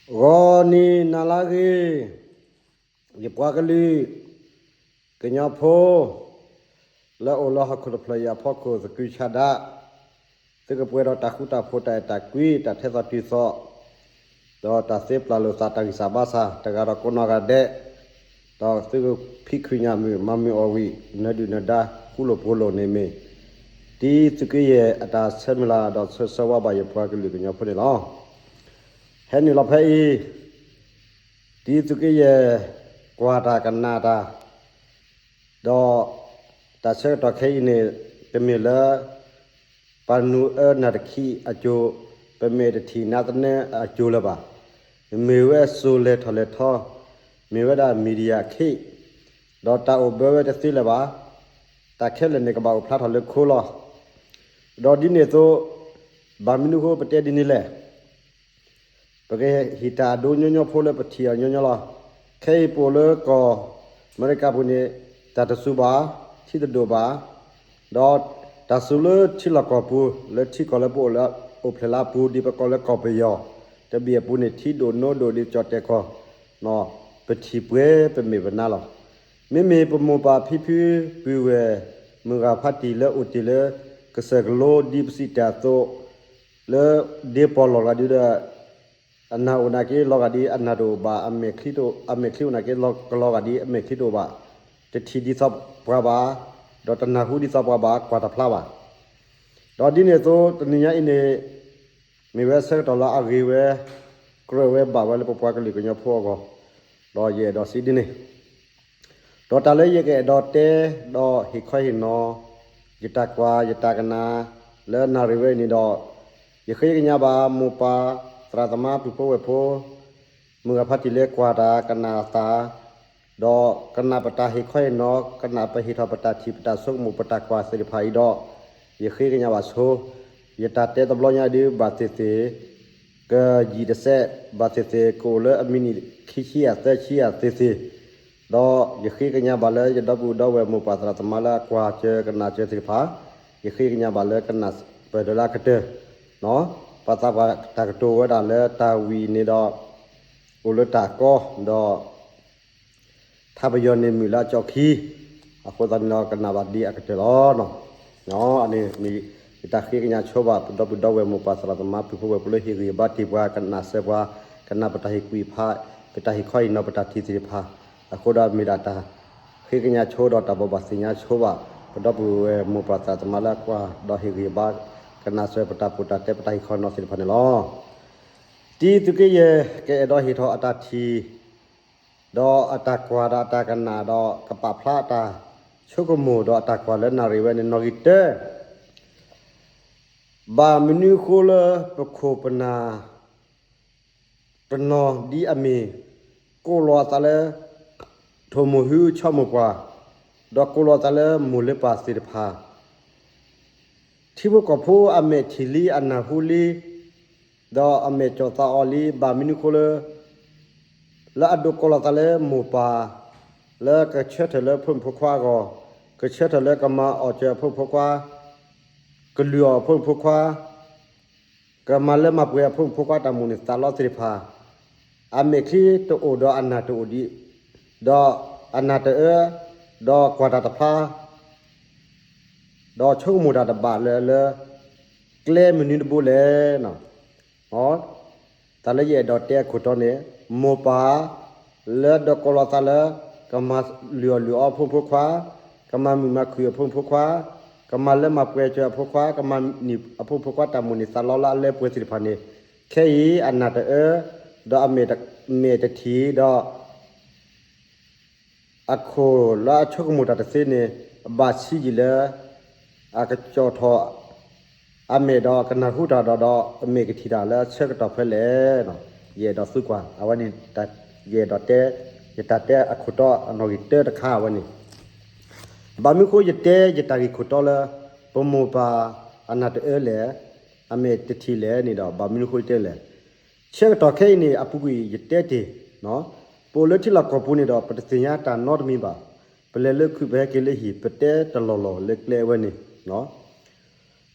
ဂီၤနံၤနၤလၢအဂ့ၤ, ယပှၤကလုာ်ကညီဖိ လၢအိၣ်လၢဟီၣ်ခိၣ်တဖျၢၣ်အံၤအဖီခိၣ်သကုၤဆးဒး, သုကပှဲၤဒီးတၢ်ဃူတၢ်ဖိး တၢ်အဲၣ်တၢ်ကွံ တၢ်ထဲသိးတုၤသိး, ဒီးတၢ်သ့ပျၢ်လိာ်သး တၢ်ဂံၢ်စၢ်ဘါစၢ် တဂၤဒီးကိးနီၢ်ဂၤဒဲး, ဒီးသုကဖံးခုၣ်ညၣ်မုာ် မၤမုာ်အီၣ်ဝံၣ် နၢၤဒုၣ်နၢၤဒါ ဃူလိာ်ဖိးလိာ်န့ၣ်မ့ၢ် တံၤသုးက့ယဲၢ်အတၢ်ဆၢမုၢ်လၢ် ဒီးဆၢဂ့ၤဆၢဝါဘၣ်ယပှၤကလုာ်ကညီဖိန့ၣ်လီၤ. ဟဲနုာ်လီၤဖဲအံၤ တံၤသုးက့ယဲၢ် ကွၢ်တၢ်ကနၣ်တၢ်, ဒီးတၢ်ဆၢကတီၢ်ခဲအံၤန့ၣ် တမ့ၢ်လၢ ပနူအၢနၢ်တခံအစိၤ, ပမဲာ်တထံၣ်နါသနၢအစိၤလၢၤဘၣ်. မ့ၢ်ဝဲစိၤလဲၤထီၣ်လဲၤထီ, မ့ၢ်ဝဲဒၣ် media အခ့, ဒီးတၢ်အိၣ်ဘၢဝဲတသ့လၢၤဘၣ်. တၢ်ခဲလၢာ်န့ၣ် ကဘၣ်အိၣ်ဖျါထီၣ်လၢခိလီၤ. ဒီးဒ်န့ၣ်အသိး ဘၣ်မနုၤအဃိပတဲဒ်န့ၣ်လဲၣ်. ပကဟ့ၣ်တၢ်အဒိညီညီဖိလၢပထံၣ်အီၤညီညီလီၤ. ခဲအံၤပအိၣ်လၢကီၢ်အမဲရကၤပူၤန့ၣ် တၢ်တစူၤဘၣ်, ထံတဒိၣ်ဘၣ်, ဒီးတၢ်စူၤလၢထံလီၢ်ကီၢ်ပူၤ လၢထံကီၢ်လၢပအိၣ်လၢအိၣ်ဖျဲၣ်လၢအပူၤ ဒ်ပကိးလၢကီၢ်ပယီၤတဘ့ၣ်အပူၤန့ၣ် ထံဒိၣ်နိဒိၣ်ဒ်ကၠီၣ်တဲာ်ကီၢ်, ပထံၣ်ပှဲၤပမဲာ်ပနါလီၤ. မ့မ့ၢ်ပမိၢ်ပၢ်ဖံဖုပုၢ်ဝဲၢ် မုၢ်ဂၤဖးတံၢ်လၢအိၣ်တ့ၢ်လၢကစၢၢ်ကလိ ဒ်ပစံးတၢ်အသိး လၢဒ့ပီၢ်လီၢ်ဂၤဒုဒီး အနၢ်အိၣ်နာ်က့လီၤဂာ်ဒ်အနၢ်တအိၣ်ဘၣ်, အမဲာ်ချံတအိၣ်, အမဲာ်ချံအိၣ်နာ်က့လီၤကလီၤဂာ်ဒ်အမဲာ်ချံတအိၣ်ဘၣ်, တထံၣ်ဒ်သိးပှၤဘၣ်, ဒီးတနၢ်ဟူဒ်သိးပှၤဘၣ် ကွၢ်တဖျါဘၣ်. ဒီးဒ်န့ၣ်အသိး တနံၤညါအံၤန့ၣ် မ့ၢ်ဝဲဆၢကတီၢ်လၢအဂ့ၤဝဲ ကြၢးဝဲဘၣ်ဝဲလၢပပှၤကလုာ်ကညီဖိအဂီၢ်, ဒီးယအဲၣ်ဒိးစံးဒ်န့ၣ် ဒီးတၢ်လၢယကအဲၣ်ဒိးတဲ ဒီးဟ့ၣ်ခီဟ့ၣ်နီၤ ယတၢ်ကွၢ်ယတၢ်ကနၣ် လၢနၣ်ရံၣ်ဝဲအံၤန့ၣ်ဒီး, ယဃ့ကညးဘၣ်မိၢ်ပၢ် သရၣ်သမါ ပုၢ်ဖိဝဲၢ်ဖိ, မုၢ်ဂၤဖးတံၢ်လၢကွၢ်တၢ်ကနၣ်သး, ဒီးကနၣ်ပတၢ်ဟ့ၣ်ခီဟ့ၣ်နီၤ ကနၣ်ပဟ့ၣ်ထီၣ်ပတၢ်ထံၣ်ပတၢ်ဆိကမိၣ်ပတၢ်ကွၢ်သ့ၣ်တဖၣ်အံၤဒီး, ယဃ့ကညးဘၣ်ဆိ, ယတၢ်တဲတဘျီညါဒုးဘၣ်သ့ၣ်သ့ၣ် ကယံာ်တစဲး ဘၣ်သ့ၣ်သ့ၣ် ကအိၣ်လၢအမံးနံးခံဆံယဲၢ်သၢဆံယဲၢ်သ့ၣ်သ့ၣ်, ဒီးယဃ့ကညးဘၣ်လၢယဒီပုၢ်ဒီဝဲၢ်မိၢ်ပၢ်သရၣ်သမါလၢအကွၢ်စၢၤကနၣ်စၢၤသ့ၣ်တဖၣ်, ယဃ့ကညးဘၣ်လၢကနၣ်ပၢၢ်ဒီးလၢအကတၢၢ်, ပှၤသးပှၢ်တၢ်ကတိၤဝဲဒၣ်လၢတၢ်ဝံၤန့ၣ်ဒီး အိၣ်လၢတၢ်ကီ, ဒီး ထါပယီၤန့ၣ်မုာ်လၢအကၠီၣ်ခံ, အဃိသတးန့ၣ်ဒီးကနၣ်ဘၣ်ဒ်အကတၢၢ်လီၤ. အန့ၣ်မ့ၢ် ယတၢ်ဃ့ကညးဆိဘၣ် ပဒီပုၢ်ဒီဝဲၢ်မိၢ်ပၢ်သရၣ်သမါပုၢ်ဖိဝဲၢ်ဖိလၢဟ့ၣ်ဂံၢ်ဟ့ၣ်ဘါတ့ၢ်ပှၤ ကနၣ်စၢၤပှၤ, ကနၣ်ပတၢ်ဟ့ၣ်ကူၣ်ဟ့ၣ်ဖး, ပတၢ်ဟ့ၣ်ခီဟ့ၣ်နီၤပတၢ်ထံၣ်သ့ၣ်တဖၣ်, အဃိဒီးမ့ၢ်ဒၣ်တၢ်ဃ့ကညးဆိဒီးတၢ်ဘိးဘၣ်သ့ၣ်ညါဆိဘၣ် ပဒီပုၢ်ဝဲၢ်မိၢ်ပၢ်သရၣ်သမါလၢအကွၢ်ဒီးဟ့ၣ်ဂံၢ်ဟ့ၣ်ဘါ ကနၣ်စၢၤပတၢ်ပိာ်တၢ်တဲပတၢ်ဟ့ၣ်ခီဟ့ၣ်နီၤသ့ၣ်တဖၣ်န့ၣ်လီၤ. တံၤသုးက့ယဲၢ် ကအဲၣ်ဒိးဟ့ၣ်ထီၣ်အတၢ်ထံၣ် ဒီးအတၢ်ကွၢ်ဒီးအတၢ်ကနၣ်ဒီးကပာ်ဖျါအတၢ်ဆိကမိၣ်ဒီးအတၢ်ကွၢ်လၢနၣ်ရံၣ်ဝဲန့ၣ်နီၣ်ဂံၢ်တၢ ဘၣ်မနုၤအဃိလၢပခိၣ်ပနၢ် တနီၤဒ်အမ့ၢ် ကိးလီၤအသးလၢ ထိၣ်မိၢ်ဟုဆီမိၢ်ပှၢ်, ဒီးကိးလီၤအသးလၢမိၢ်လၢပၢ်သ့ၣ်တဖၣ် ထံဖိကီၢ်ဖိအမဲာ်ထံၣ်လံအနၢ်ဟူလံ ဒီးအမဲာ်ကၠီၣ်သးအီၤလံ ဘၣ်မနုၤအဃိလၢ လၢအဒိးကိးလီၤသးလၢမိၢ်ပၢ် လၢကဆၢထၢၣ်လၢဖိမုၣ်ဖိခွါအဂီၢ်, ကဆၢထၢၣ်လၢကမၤအီၣ်စၢၤအဖိမုၣ်ဖိခွါ, ကလုၢ်အီၣ်အဖိမုၣ်ဖိခွါ, ကမၤလၢမၤပှဲၤအဖိမုၣ်ဖိခွါတၢ်မိၣ်န့ၢ်သးလီသ့ၣ်တဖၣ်, အမဲာ်ချံတအိၣ်ဒီးအနၢ်တအိၣ်ဒံး, ဒီးအနၢ်တအၢ, ဒီးကွၢ်တၢ်တဖျါ ဒီးဆိကမိၣ်တၢ်တဘၣ်လၢၤလၢ ကျဲမနုၤတဘိလဲၣ်. တၢ်လၢယအဲၣ်ဒိးတဲအခိၣ်တီန့ၣ် မိၢ်ပၢ် လၢဒိးကိးလီၤသးလၢ ကမၤလုၢ်အီၣ်လုၢ်အီအဖိမုၣ်ဖိခွါ, ကမၤမုာ်မၤခုၣ်အဖိမုၣ်ဖိခွါ, ကမၤလၢမၤပှဲၤစၢၤအဖိခွါ, ကမၤန့ၢ်အဖိမုၣ်ဖိခွါတၢ်မိၣ်န့ၢ်သးလီလၢအလၢပှဲၤသ့ၣ်တဖၣ်န့ၣ်, ခဲအံၤအနၢ်တအၢ, ဒီးအမဲာ်တထံၣ်ဒီး အခိၣ်လၢအဆိကမိၣ်တၢ်တသ့န့ၣ် ဘၣ်ဆံးယံာ်လၢ အကကၠီၣ်ထီၣ်အမဲာ်ဒီးကနၢ်ဟူတၢ်ဒီး ဒီးအမဲာ်ကထံၣ်တၢ်လၢဆၢကတီၢ်ဖဲလဲၣ်. ယအဲၣ်ဒိးသံကွၢ် အဝဲန့ၣ် ယအဲၣ်ဒိးတဲ ယတၢ်တဲအခိၣ်တီအနီၣ်ဂံၢ်တၢတခါအဝဲန့ၣ် ဘၣ်မနုၤဃိယတဲယတၢ်ဂ့ၢ်ခိၣ်တီလၢ ပမိၢ်ပၢ်အနၢ်တအၢလဲၣ်, အမဲာ်တထံၣ်လဲၣ်န့ၣ်ဒီး ဘၣ်မနုၤဃိယတဲလဲၣ်. ဆၢကတီၢ်ခဲအံၤန့ၣ် အပူၤကွံာ်ယတဲတ့ၢ်, ပအိၣ်လၢထံလီၢ်ကီၢ်ပူၤန့ၣ်ဒီး ပတသ့ၣ်ညါတၢ်နီတမံၤဘၣ်. ပလဲၤလၢခုးပဟဲက့ၤလၢဟံၣ် ပတဲတလီၢ်လီၢ်လၢကျဲအဝဲန့ၣ်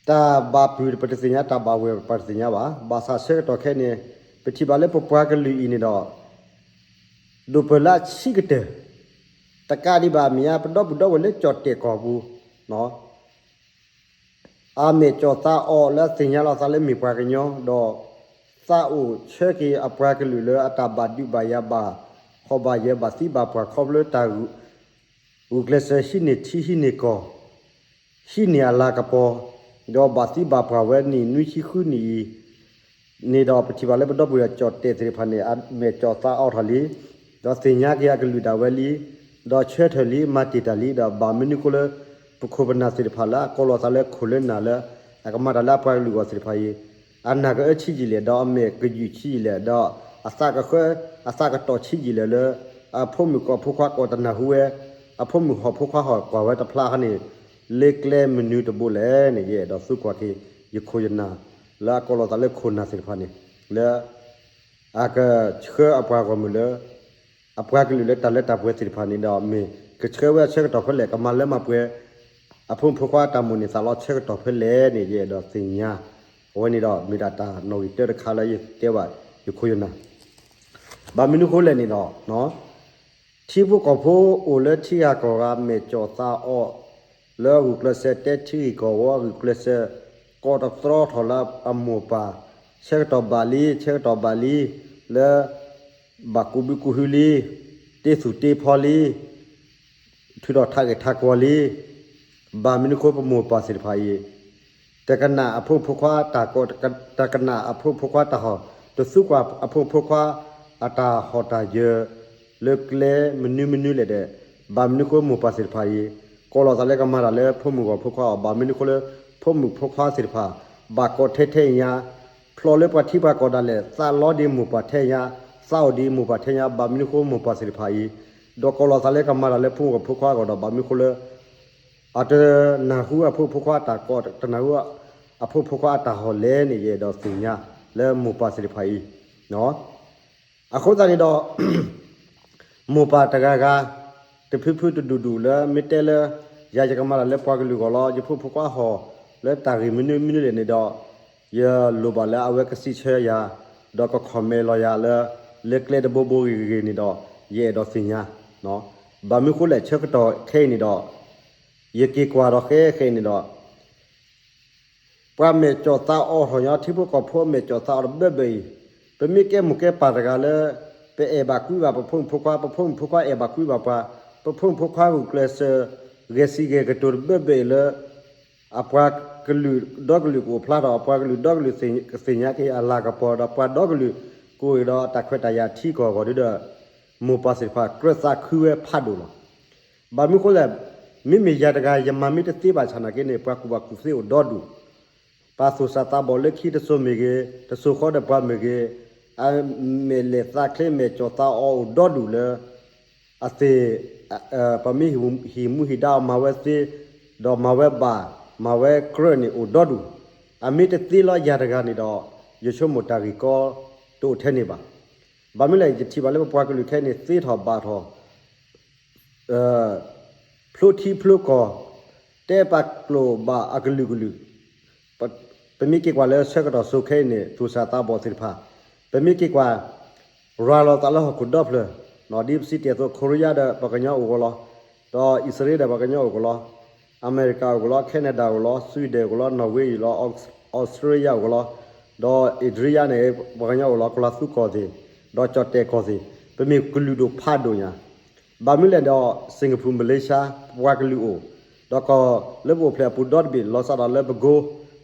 တၢ်ဘၣ်ပုၢ်ပတသ့ၣ်ညါ တၢ်ဘၣ်ဝဲၢ်ပတသ့ၣ်ညါဘၣ်. ဘၣ်ဆၣ်ဆၢကတီၢ်ခဲအံၤန့ၣ် ပထံၣ်ဘၣ်လၢပပှၤကလုာ်အံၤန့ၣ်ဒီး ဒိၣ်ပၢၢ်လၢအဆံးကတၢၢ်, တကးဒံးဘၣ်မ့ၢ်ညါ ပဒီပုၢ်ဒီဝဲၢ်လၢကၠီၣ်တဲၣ်ကီၢ်ပူၤ အမဲာ်ကၠီၣ်သးအီၣ်လၢအသ့ၣ်ညါလီၤသးလၢမ့ၢ်ပှၤကညီ, ဒီးသးအိၣ်ဆၢက့ၤအပှၤကလုာ်လၢအတၢ်ဘၣ်ဒုးဘၣ်ယၤ ဘၣ်ဟီၣ်ဘၣ်ယၢၤ ဘၣ်သံဘၣ်ပှၢ်ခီဖျိတၢ်ဂုာ်ကျဲးစၢး ဟံးန့ၢ်ထံဟံးန့ၢ်ကီၢ် ဟံးန့ၢ်အလၤကပီၤ, ဒီးဘၣ်သံဘၣ်ပှၢ်ဝဲနံၣ်နွံဆံဃုနံၣ်အံၤန့ၣ်ဒီး ပထံၣ်ဘၣ်လၢပဒီပုၢ်ဝဲၢ်ကၠီၣ်တဲၣ်သ့ၣ်တဖၣ်န့ၣ် အမဲာ်ကၠီၣ်သးအီၣ်ထီၣ်လံ, ဒီးသ့ၣ်ညါက့ၤအကလုာ်ဒၣ်ဝဲလံ, ဒီးဆၢထၢၣ်လံ မၤတ့ၢ်တၢ်လံ, ဒီးဘၣ်မနုၤအဃိလၢ ပခိၣ်ပနၢ်သ့ၣ်တဖၣ်လၢအကိးလီၤသးလၢခိၣ်လၢနၢ်လၢ အကမၤတၢ်လၢအပှၤကလုာ်အဂီၢ်သ့ၣ်တဖၣ်အံၤ အနၢ်ကအၢဆံးယံာ်လဲၣ်, ဒီးအမဲာ်ကယုၢ်ဆံးယံာ်လဲၣ်, ဒီးအသးကဃၢ အသးကတီၢ်ဆံးယံာ်လဲၣ်လၢ အဖိမုၣ်ကီၢ်ဖိခွါကီၢ်တနၢ်ဟူဝဲ, အဖိမုၣ်ဟီၣ်ဖိခွါဟီၣ်ကွၢ်ဝဲတဖျါခါန့ၣ် လၢကျဲမနုၤတဘိလဲၣ်န့ၣ် ယအဲၣ်ဒိးသံကွၢ်က့ၤ ယခိၣ်ယနၢ် လၢအကိးလီၤသးလၢခိၣ်နၢ်သ့ၣ်တဖၣ်န့ၣ် လၢ အကဆှၢအပှၤဂီၢ်မုၢ်လၢ အပှၤကလုာ်လၢတၢ်လၢတၢ်ပှဲၤသ့ၣ်တဖၣ်န့ၣ်ဒီး မ့ၢ်ကဆှၢဝဲအဆၢကတီၢ်ဖဲလဲၣ်, ကမၤလၢမၤပှဲၤ အဖိမုၣ်ဖိခွါအတၢ်မိၣ်န့ၢ်သးလီဆၢကတီၢ်ဖဲလဲၣ်န့ၣ် ယအဲၣ်ဒိးသ့ၣ်ညါ, အဝဲန့ၣ်ဒီးမ့ၢ်ဒၣ်တၢ်နီၣ်ဂံၢ်တၢတခါလၢယတဲဘၣ်ယခိၣ်ယနၢ်, ဘၣ်မနုၤအဃိလဲၣ်န့ၣ်ဒီး ထံဖိကီၢ်ဖိအိၣ်လၢထံဂၤကီၢ်ဂၤ မဲာ်ကၠီၣ်သးအီၣ် လၢအဂုာ်ကျဲးစၢးတဲထံဂ့ၢ်ကီၢ်ဝီ အဂုာ်ကျဲးစၢး ကိးတသြီထီၣ်လၢအမိၢ်ပၢ် ဆၢကတီၢ်ဘၣ်လံ ဆၢကတီၢ်ဘၣ်လံ လၢ ဘၣ်ကူးဘုကူးဟုလံ တ့သူၣ်တ့ဖီလံ ထုးထီၣ်ထးဂ့ၢ်ထးကွီၤလံ, ဘၣ်မနုၤအဃိပမိၢ်ပၢ်သ့ၣ်တဖၣ်အံၤ တကနၣ်အဖိမုၣ်ဖိခွါတၢ်ကီ, တကနၣ်အဖိမုၣ်ဖိခွါတၢ်ဟီၣ်, တသံကွၢ်အဖိမုၣ်ဖိခွါအတၢ်ဟီၣ်တၢ်ယၢၤ လၢကျဲမနုၤမနုၤလဲၣ်ဒီး ဘၣ်မနုၤအဃိမိၢ်ပၢ်သ့ၣ်တဖၣ်အံၤ ကိးလီၤသးလၢကမၤတၢ်လၢဖိမုၣ်ဂီၢ်ဖိခွါအီၤ, ဘၣ်မနုၤအဃိလၢ ဖိမုၣ်ဖိခွါသ့ၣ်တဖၣ် ဘၣ်ကီထဲထဲညါ ဖျိးလၢပှၤထံပှၤကီၢ်ဒၣ်လဲာ် သးလီဒ်မိၢ်ပၢ်ထဲညါ, သးအိၣ်ဒ်မိၢ်ပၢ်ထဲညါ, ဘၣ်မနုၤအဃိမိၢ်ပၢ်သ့ၣ်တဖၣ်အံၤ ဒီးကိးလီၤသးလၢကမၤတၢ်လၢဖိမုၣ်ဂီၢ်ဖိခွါအဂီၢ်ဒီး ဘၣ်မနုၤအဃိလၢ အတနၢ်ဟူအဖိမုၣ်ဖိခွါအတၢ်ကီ, တနၢ်ဟူအဖိမုၣ်ဖိခွါအတၢ်ဟီၣ်လဲၣ်န့ၣ် ယအဲၣ်ဒိးသ့ၣ်ညါလၢမိၢ်ပၢ်သ့ၣ်တဖၣ်အံၤ အဃိသတးန့ၣ်ဒီး မိၢ်ပၢ်တဂၤဂၤ တဖုဖုတဒူၣ်ဒူၣ်လၢမ့ၢ်တဲလၢ ယၤယကမၤတၢ်လၢပှၤကလုာ်အဂီၢ်လီၤ, ယဖိမုၣ်ဖိခွါဟီၣ်လၢတၢ်ဂ့ၢ်မနုၤမနုၤလဲၣ်န့ၣ်ဒီး ယလိၣ်ဘၣ်လၢအဝဲကစံးဆၢယၤ ဒီးက comment လီၤယၤလၢ လၢကျဲတဘိဘိဂ့ၤဂ့ၤန့ၣ်ဒီး ယအဲၣ်ဒိးသ့ၣ်ညါ, ဘၣ်မနုၤအဃိလဲၣ် ဆၢကတီၢ်ခဲအံၤန့ၣ်ဒီး ယက့ၤကွၢ်ဒီးဃဲဃဲအံၤန့ၣ်ဒီး ပှၤမဲာ်ကၠီၣ်သးအီၣ်ထီၣ်ညီ ထံဖိကီၢ်ဖိအမဲာ်ကၠီၣ်သးအီၣ်တဘၢဘၢအံၤ, ပမ့ၢ်ကဲမိၢ်ကဲပၢ်တဂၤလၢ ပအဲၣ်ဘၣ်ကွံဘၣ်ပဖိမုၣ်ဖိခွါ, ပဖိမုၣ်ဖိခွါအဲၣ်ဘၣ်ကွံဘၣ်ပှၤ, ပဖိမုၣ်ဖိခွါဂုာ်ကျဲးစၢး ဂဲၤစံးဂဲၤကတိၤတဘၢဘၢအံၤလၢ အပှၤကလုာ်ဒီကလုာ်ကအိၣ်ဖျါထီၣ်, အပှၤကလုာ်ဒီကလုာ်ကသ့ၣ်ညါက့ၤအလၤကပီၤ, ဒီးပှၤဒီကလုာ်ကအိၣ်ဒီးတၢ်ခွဲးတၢ်ယာ်ထံကီၢ်အဂီၢ်ဒီး မိၢ်ပၢ်သ့ၣ်တဖၣ်ကြၢးသးခုဝဲဖးဒိၣ်လီၤ. ဘၣ်မနုၤအဃိလဲၣ်, မ့မ့ၢ်ယၤတဂၤ ယမၤမ့ၢ်တသ့ဘၣ်ဆၣ်နာ်က့န့ၣ် ပှၤကူၣ်ဘၣ်ကူၣ်သ့အိၣ်ဒီဒူၣ်, ပာ်သူၣ်စၢ်သးဘီၣ်လၢခံတစိၤမ့ၢ်ဂ့ၤ, တစိၤဃီဒီးပှၤမ့ၢ်ဂ့ၤ, အမဲာ်လဲၤသးချ့မဲာ်ကၠီၣ်သးအီၣ်အိၣ်ဒီဒူၣ်လၢ အသ့ၣ် ပမ့ၢ်ဟံၣ်မူဟံၣ်ဒါအီၤမၤဝဲသ့, ဒီးမၤဝဲဘၣ်, မၤဝဲကြၢးန့ၣ်အိၣ်ဒီဒူၣ်, အမ့ၢ်တသ့လီၤယၤတဂၤန့ၣ်ဒီး ယဆိကမိၣ်တၢ်ဂ့ၢ်ကီတအိၣ်ထဲန့ၣ်ဘၣ်. ဘၣ်မနုၤလဲၣ် ယထံၣ်ဘၣ်လၢပပှၤကလုာ်ခဲအံၤန့ၣ် သ့ထီၣ်ဘၣ်ထီၣ် ဖျိထံဖျိကီၢ်, တဲပာ်ကျိာ်ဘၣ်အကလုာ်ကလုာ်, ပမ့ၢ်က့ၤကွၢ်လၢဆၢကတီၢ်စိခဲအံၤန့ၣ် သူၣ်စၢ်သးဘီၣ်သ့ၣ်တဖၣ်, ပမ့ၢ်က့ၤကွၢ် ရၤလီၤသးလၢဟီၣ်ခိၣ်ဒီဖျၢၣ်, ဒ်ပစံးတ့ၢ်အသိး ခိရံယါဒီးပှၤကညီအိၣ်ကလီၤ, ဒီးအံၣ်စရ့လးဒီးပှၤကညီအိၣ်ကလီၤ, အမဲရကၤအိၣ်ကလီၤ, ခဲနဒၤအိၣ်ကလီၤ, ဆွံဒဲၣ်အိၣ်ကလီၤ, နီၣ်ဝ့အံၤလီၤ, အီစထြ့လယါအိၣ်ကလီၤ, ဒီးအ့ဒြံယါန့ၣ် ပှၤကညီအိၣ်လီၤ, ကလီၤသူကီၢ်သ့ၣ်, ဒီးကၠီၣ်တဲၣ်ကီၢ်သ့ၣ်, ပမ့ၢ်ကလုာ်ဒိၣ်ဖးဒိၣ်ညါ ဘၣ်မနုၤလဲၣ်ဒီး စ့ၣ်ကပူၤ မလ့ၡါ ပပှၤကလုာ်အိၣ်, ဒီးကီၢ်လၢပအိၣ်ဖျဲၣ်အပူၤဒီတဘ့ၣ် လီၤစးဒီးလၢပကိ,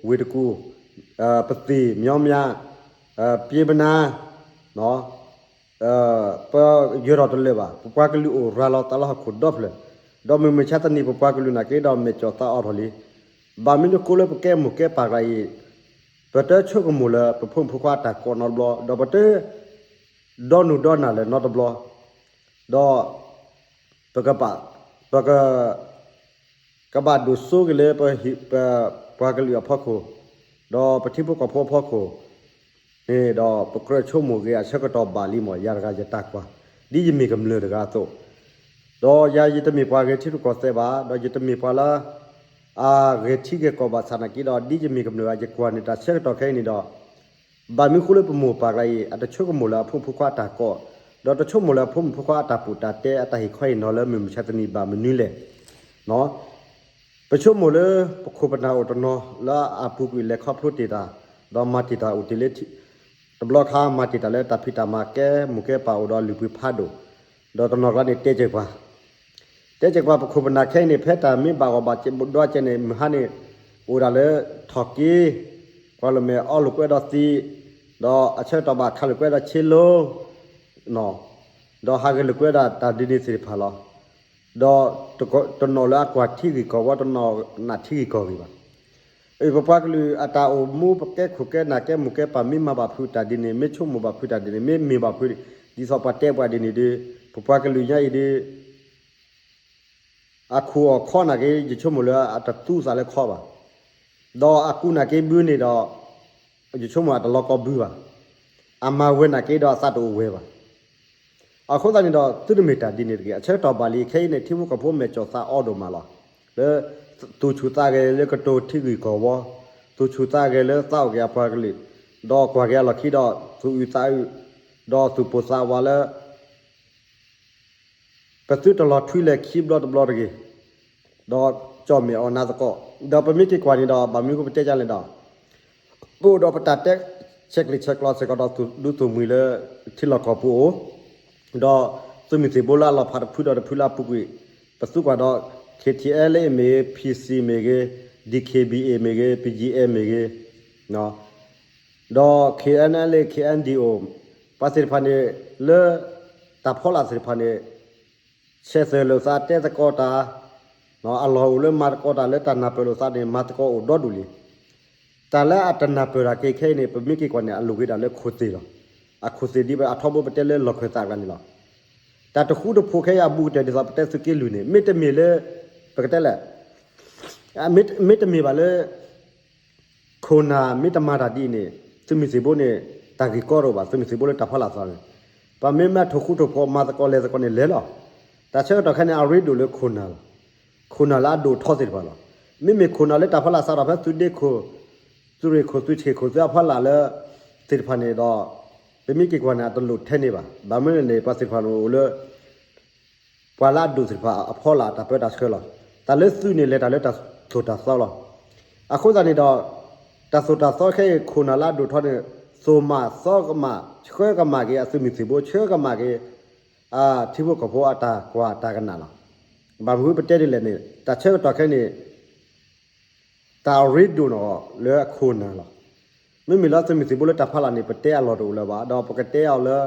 ဝ့ၢ်တကူၣ်, ပသ့ၣ်မညီမညီ, ပျ့ပနါ, ပယၢၤထီၣ်တလၢာ်ဘၣ်, ပပှၤကလုာ်အိၣ်ရၤလီၤသးလၢဟီၣ်ခိၣ်ဒီဖျၢၣ်, ဒီးမုၢ်မဆါတနံၤပပှၤကလုာ်နာ်က့ဒီးမဲာ်ကၠီၣ်သးအီၣ်ထီၣ်လံ. ဘၣ်မနုၤအဃိလၢပကဲမိၢ်ကဲပၢ်တဂၤအံၤ ပတဆိကမိၣ်လၢပဖိမုၣ်ဖိခွါတၢ်ကီနီတဘျီ, ဒီးပတ ဒီနုၢ်ဒီနၢ်လၢၤနီတဘျီ, ဒီး ပကဘၣ်, ပက, ကဘၣ်ဒိၣ်စိက့ၤလၢ ပပှၤကလုာ်အဖီခိၣ်, ဒီးပထံဖိကီၢ်ဖိအဖီခိၣ်န့ၣ်ဒီး ပကြၢးဆိကမိၣ်က့ၤအဆၢကတီၢ်ဘၣ်လံမး ယၤတဂၤယတၢ်ကွၢ်, ဒ်ယမ့ၢ်ကမျၢၢ်တဂၤအသိး, ဒီးယၤယတမ့ၢ်ပှၤဂဲၤထံရူၢ်ကီၢ်သဲးဘၣ်, ဒီးယတမ့ၢ်ပှၤလၢ အဂဲၤထံဂဲၤကီၢ်ဘၣ်ဆၣ်နာ်က့ဒီး ဒ်ယမ့ၢ်ကမျၢၢ်တဂၤ ယကွၢ်န့ၢ်တၢ်ဆၢကတီၢ်ခဲအံၤန့ၣ်ဒီး ဘၣ်မနုၤဃိလၢပမိၢ်ပၢ်ကျါအံၤ အတဆိကမိၣ်လၢအဖိမုၣ်ဖိခွါအတၢ်ကိး, ဒီးတဆိကမိၣ်လၢအဖိမုၣ်ဖိခွါအတၢ်ပူၣ်တၢ်တဲ အတၢ်ဟ့ၣ်ခီဟ့ၣ်နီၤလၢမုၢ်မဆါတနံၤဘၣ်မနုၤလဲၣ်. ပဆိကမိၣ်လၢပခိၣ်ပနၢ်အိၣ်တနီၤလၢအပူၤကွံာ်လဲၤခီဖျိတ့ၢ်တၢ်, ဒီးမၤတ့ၢ်တၢ်အိၣ်တ့ၢ်လၢ တဘျီခါမၤတ့ၢ်တၢ်လၢတၢ်ဖံးတၢ်မၤကဲမိၢ်ကဲပၢ်အိၣ်ဒီးလုၢ်ပှ့ၤဖးဒိၣ်, ဒီးတနီၤကျါန့ၣ်တဲကဲၢ်ပှၤ တဲကဲၢ်ပှၤပခိၣ်ပနၢ်ခဲအံၤန့ၣ် ဖဲတၢ်မ့ၢ်ဘၣ်ဂီၢ်ဘၣ်ဒွးကဲန့ၣ် မုၢ်ဟါန့ၣ် အိၣ်ဒၣ်လၢထီၣ်က့ၤ ကွၢ်လိာ်မဲာ်အီလိာ်ကွဲဒီးသံး, ဒီးအဆၢကတီၢ်ဘၣ်ခးလိာ်ကွဲဒီးဆ့လိၤ ဒီးဟးဂဲၤလိာ်ကွဲဒၣ်တၢ်ဒ်န့ၣ်သ့ၣ်တဖၣ်လီၤ. ဒီးတနီၤလၢအကွၢ်ထံဂ့ၢ်ကီၢ်ဝီ တနီၤနၢ်ထံဂ့ၢ်ကီၢ်ဂ့ၢ်ဘၣ်. ပပှၤကလုာ်အတၢ်အိၣ်မူ ပကဲခိၣ်ကဲနၢ်ကဲမိၢ်ကဲပၢ် မ့ၢ်မၤဘၣ်ဖုးတၢ်ဒ်န့ၣ် မ့ၢ်ဆိကမိၣ်ဘၣ်ဖုးတၢ်ဒ်န့ၣ် မ့ၢ်မ့ၢ်ဘၣ်ဖုး ဒ်သိးပှၤတဲပှၤဒ်န့ၣ်ဒီး ပပှၤကလုာ်ညါအံၤဒီး အခိၣ်အီၣ်ခီနာ်က့ ယဆိကမိၣ်လၢအတသူသးလၢခီဘၣ်. ဒီးအကူနာ်က့ဘုန့ၣ်ဒီး ယဆိကမိၣ်အတလီၤကီဘုဘၣ်. အမၤဝဲနာ်က့ဒီးအသးတအိၣ်ဝဲဘၣ်. အဃိသတးန့ၣ်ဒီး သုတမ့ၢ်တၢ်ဒ်န့ၣ်တဂ့ၤ. အဆၢကတီၢ်ဘၣ်လံ ခဲအံၤန့ၣ် ထံဖိကီၢ်ဖိမဲာ်ကၠီၣ်သးအီဒိၣ်မးလီၤ. လၢ သူၣ်ဆူၣ်သးဂဲၤလၢကတိၤထံဂ့ၢ်ကီၢ်ဝီ, သူၣ်ဆူၣ်သးဂဲၤလၢသးအိၣ်က့ၤအပှၤကလုာ်, ဒီးကွၢ်က့ၤအလီၢ်ခံဒီး သူၣ်အုးသးအုး, ဒီးသူၣ်ပိၢ်သးဝးလၢ ပသုတလီၤထွံလဲၤခံဘျီတဘျီတဂ့ၤ, ဒီးကၠီၣ်မဲာ်အီၤနါသကိး, ဒီးပမ့ၢ်က့ၤကွၢ်န့ၣ်ဒီး ဘၣ်မနုၤဃိပတဲဒ်လဲၣ်ဒီး ပအိၣ်ဒီးပတၢ်တဲ ဆဲးကျိးဆဲးကျၢစ့ၢ်ကီးဒီး သူၣ်ဒူသူၣ်မှံၤလၢထံလီၢ်ကီၢ်ပူၤအိၣ်, ဒီးသုးမုၢ်သံၣ်ဘိလၢအလီၤဖးတဖုဒီးတဖုလၢအပူၤကွံာ်, ပသံကွၢ်ဒီး ခ့ထံအဲလ်အ့မ့ၢ်ဂ့ၤ, ဖံစံမ့ၢ်ဂ့ၤ, ဒံၣ်ခ့ဘံၣ်အ့မ့ၢ်ဂ့ၤ, ပယံၤအဲမ့ၢ်ဂ့ၤ ဒီး ခ့ၣ်အဲၣ်အလ်အ့, ခ့ၣ်အဲၣ်ဒံၣ်အိၣ်, ပှၤသ့ၣ်တဖၣ်န့ၣ် လၢ တၢ်ဖီလာ်သ့ၣ်တဖၣ်န့ၣ် ဆဲးသၢၣ်လိာ်သးတဲသကိးတၢ်, အလီၢ်အိၣ်လၢမၤသကိးတၢ်လၢတၢ်နၢ်ပၢၢ်လိာ်သးန့ၣ် မၤသကိးအိၣ်ဒီဒူၣ်လံ. တၢ်လၢအတနၢ်ပၢၢ်တၢ်က့ၤခဲအံၤန့ၣ် ပမ့ၢ်က့ၤကွၢ်န့ၣ် အလိၣ်ဂ့ၤဒၣ်လၢခိၣ်သ့ၣ်လီၤ. အခိၣ်သ့ၣ်ဒ်အထီဘိပတဲလၢလီၢ်ခၢၣ်သးကျါန့ၣ်လီၤ. တၢ်တဃူတဖိးခဲအံၤအဘူးကတၢၢ်ဒ်သိးပတဲသုးက့လွံၢ်န့ၣ် မ့တမ့ၢ်လၢ ပကတဲလဲၣ် မ့တမ့ၢ်ဘၣ်လၢ ခိၣ်နၢ်မ့ၢ်တမၤတၢ်ဒ်အံၤန့ၣ် သုးမုၢ်သံၣ်ဘိန့ၣ် တၢ်ဂ့ၢ်ကီတအိၣ်ဘၣ်, သုးမုၢ်သံၣ်ဘိလၢတၢ်ဖီလာ်သးန့ၣ် ပမ့ၢ်မၤထိၣ်ဃူထိၣ်ဖိးမၤသကိးလဲၤသကိးန့ၣ်လဲၤလီၤ. တၢ်ဆၢကတီၢ်ခဲအံၤန့ၣ် အရ့ဒိၣ်လၢခိၣ်နၢ်လီၤ. ခိၣ်နၢ်လၢအဒိၣ်ထီသ့ၣ်တဖၣ်လီၤ. မ့မ့ၢ်ခိၣ်နၢ်လၢတၢ်ဖီလာ်သးဒီးဖဲသုးဒ့ခိၣ် သုးရ့ၣ်ခိၣ် သုးဆ့ၣ်ခိၣ် သုးအဖီလာ်လၢ သ့ၣ်တဖၣ်န့ၣ်ဒီး ပမ့ၢ်က့ၤကွၢ်န့ၣ် အတလိၣ်ထဲန့ၣ်ဘၣ်. ဘၣ်မနုၤလဲၣ်န့ၣ် ပှၤသ့ၣ်တဖၣ်န့ၣ်အိၣ်လၢ ပှၤလၢအဒိၣ်သ့ၣ်တဖၣ်အဖီလာ်တၢ်ပၢတၢ်ဆှၢလီၤ. တၢ်လၢသုးန့ၣ် လဲၤတၢ်လၢတၢ်သိၣ်တၢ်သီလီၤ. အဃိသတးန့ၣ်ဒီး တၢ်သိၣ်တၢ်သီခဲအံၤ ခိၣ်နၢ်လၢအဒိၣ်ထီန့ၣ် သိၣ်မးသီကမၣ် ဆှၢကမၣ်က့ၤအသုးမုၢ်သံၣ်ဘိ ဆှၢကမၣ်က့ၤ အထံဖိကီၢ်ဖိအတၢ်ကွၢ်တၢ်ကနၣ်လီၤ. ဘၣ်မနုၤပတဲဒ်လဲၣ်န့ၣ် တၢ်ဆၢကတီၢ်ခဲအံၤန့ၣ် တၢ်အရ့ဒိၣ်န့ၣ်လၢအခိၣ်နၢ်လီၤ. မ့မ့ၢ်လၢသုးမုၢ်သံၣ်ဘိလၢတၢ်ဖီလာ်န့ၣ် ပတဲအလီၢ်တအိၣ်လၢၤဘၣ်, ဒီးပကတဲအီၤလၢ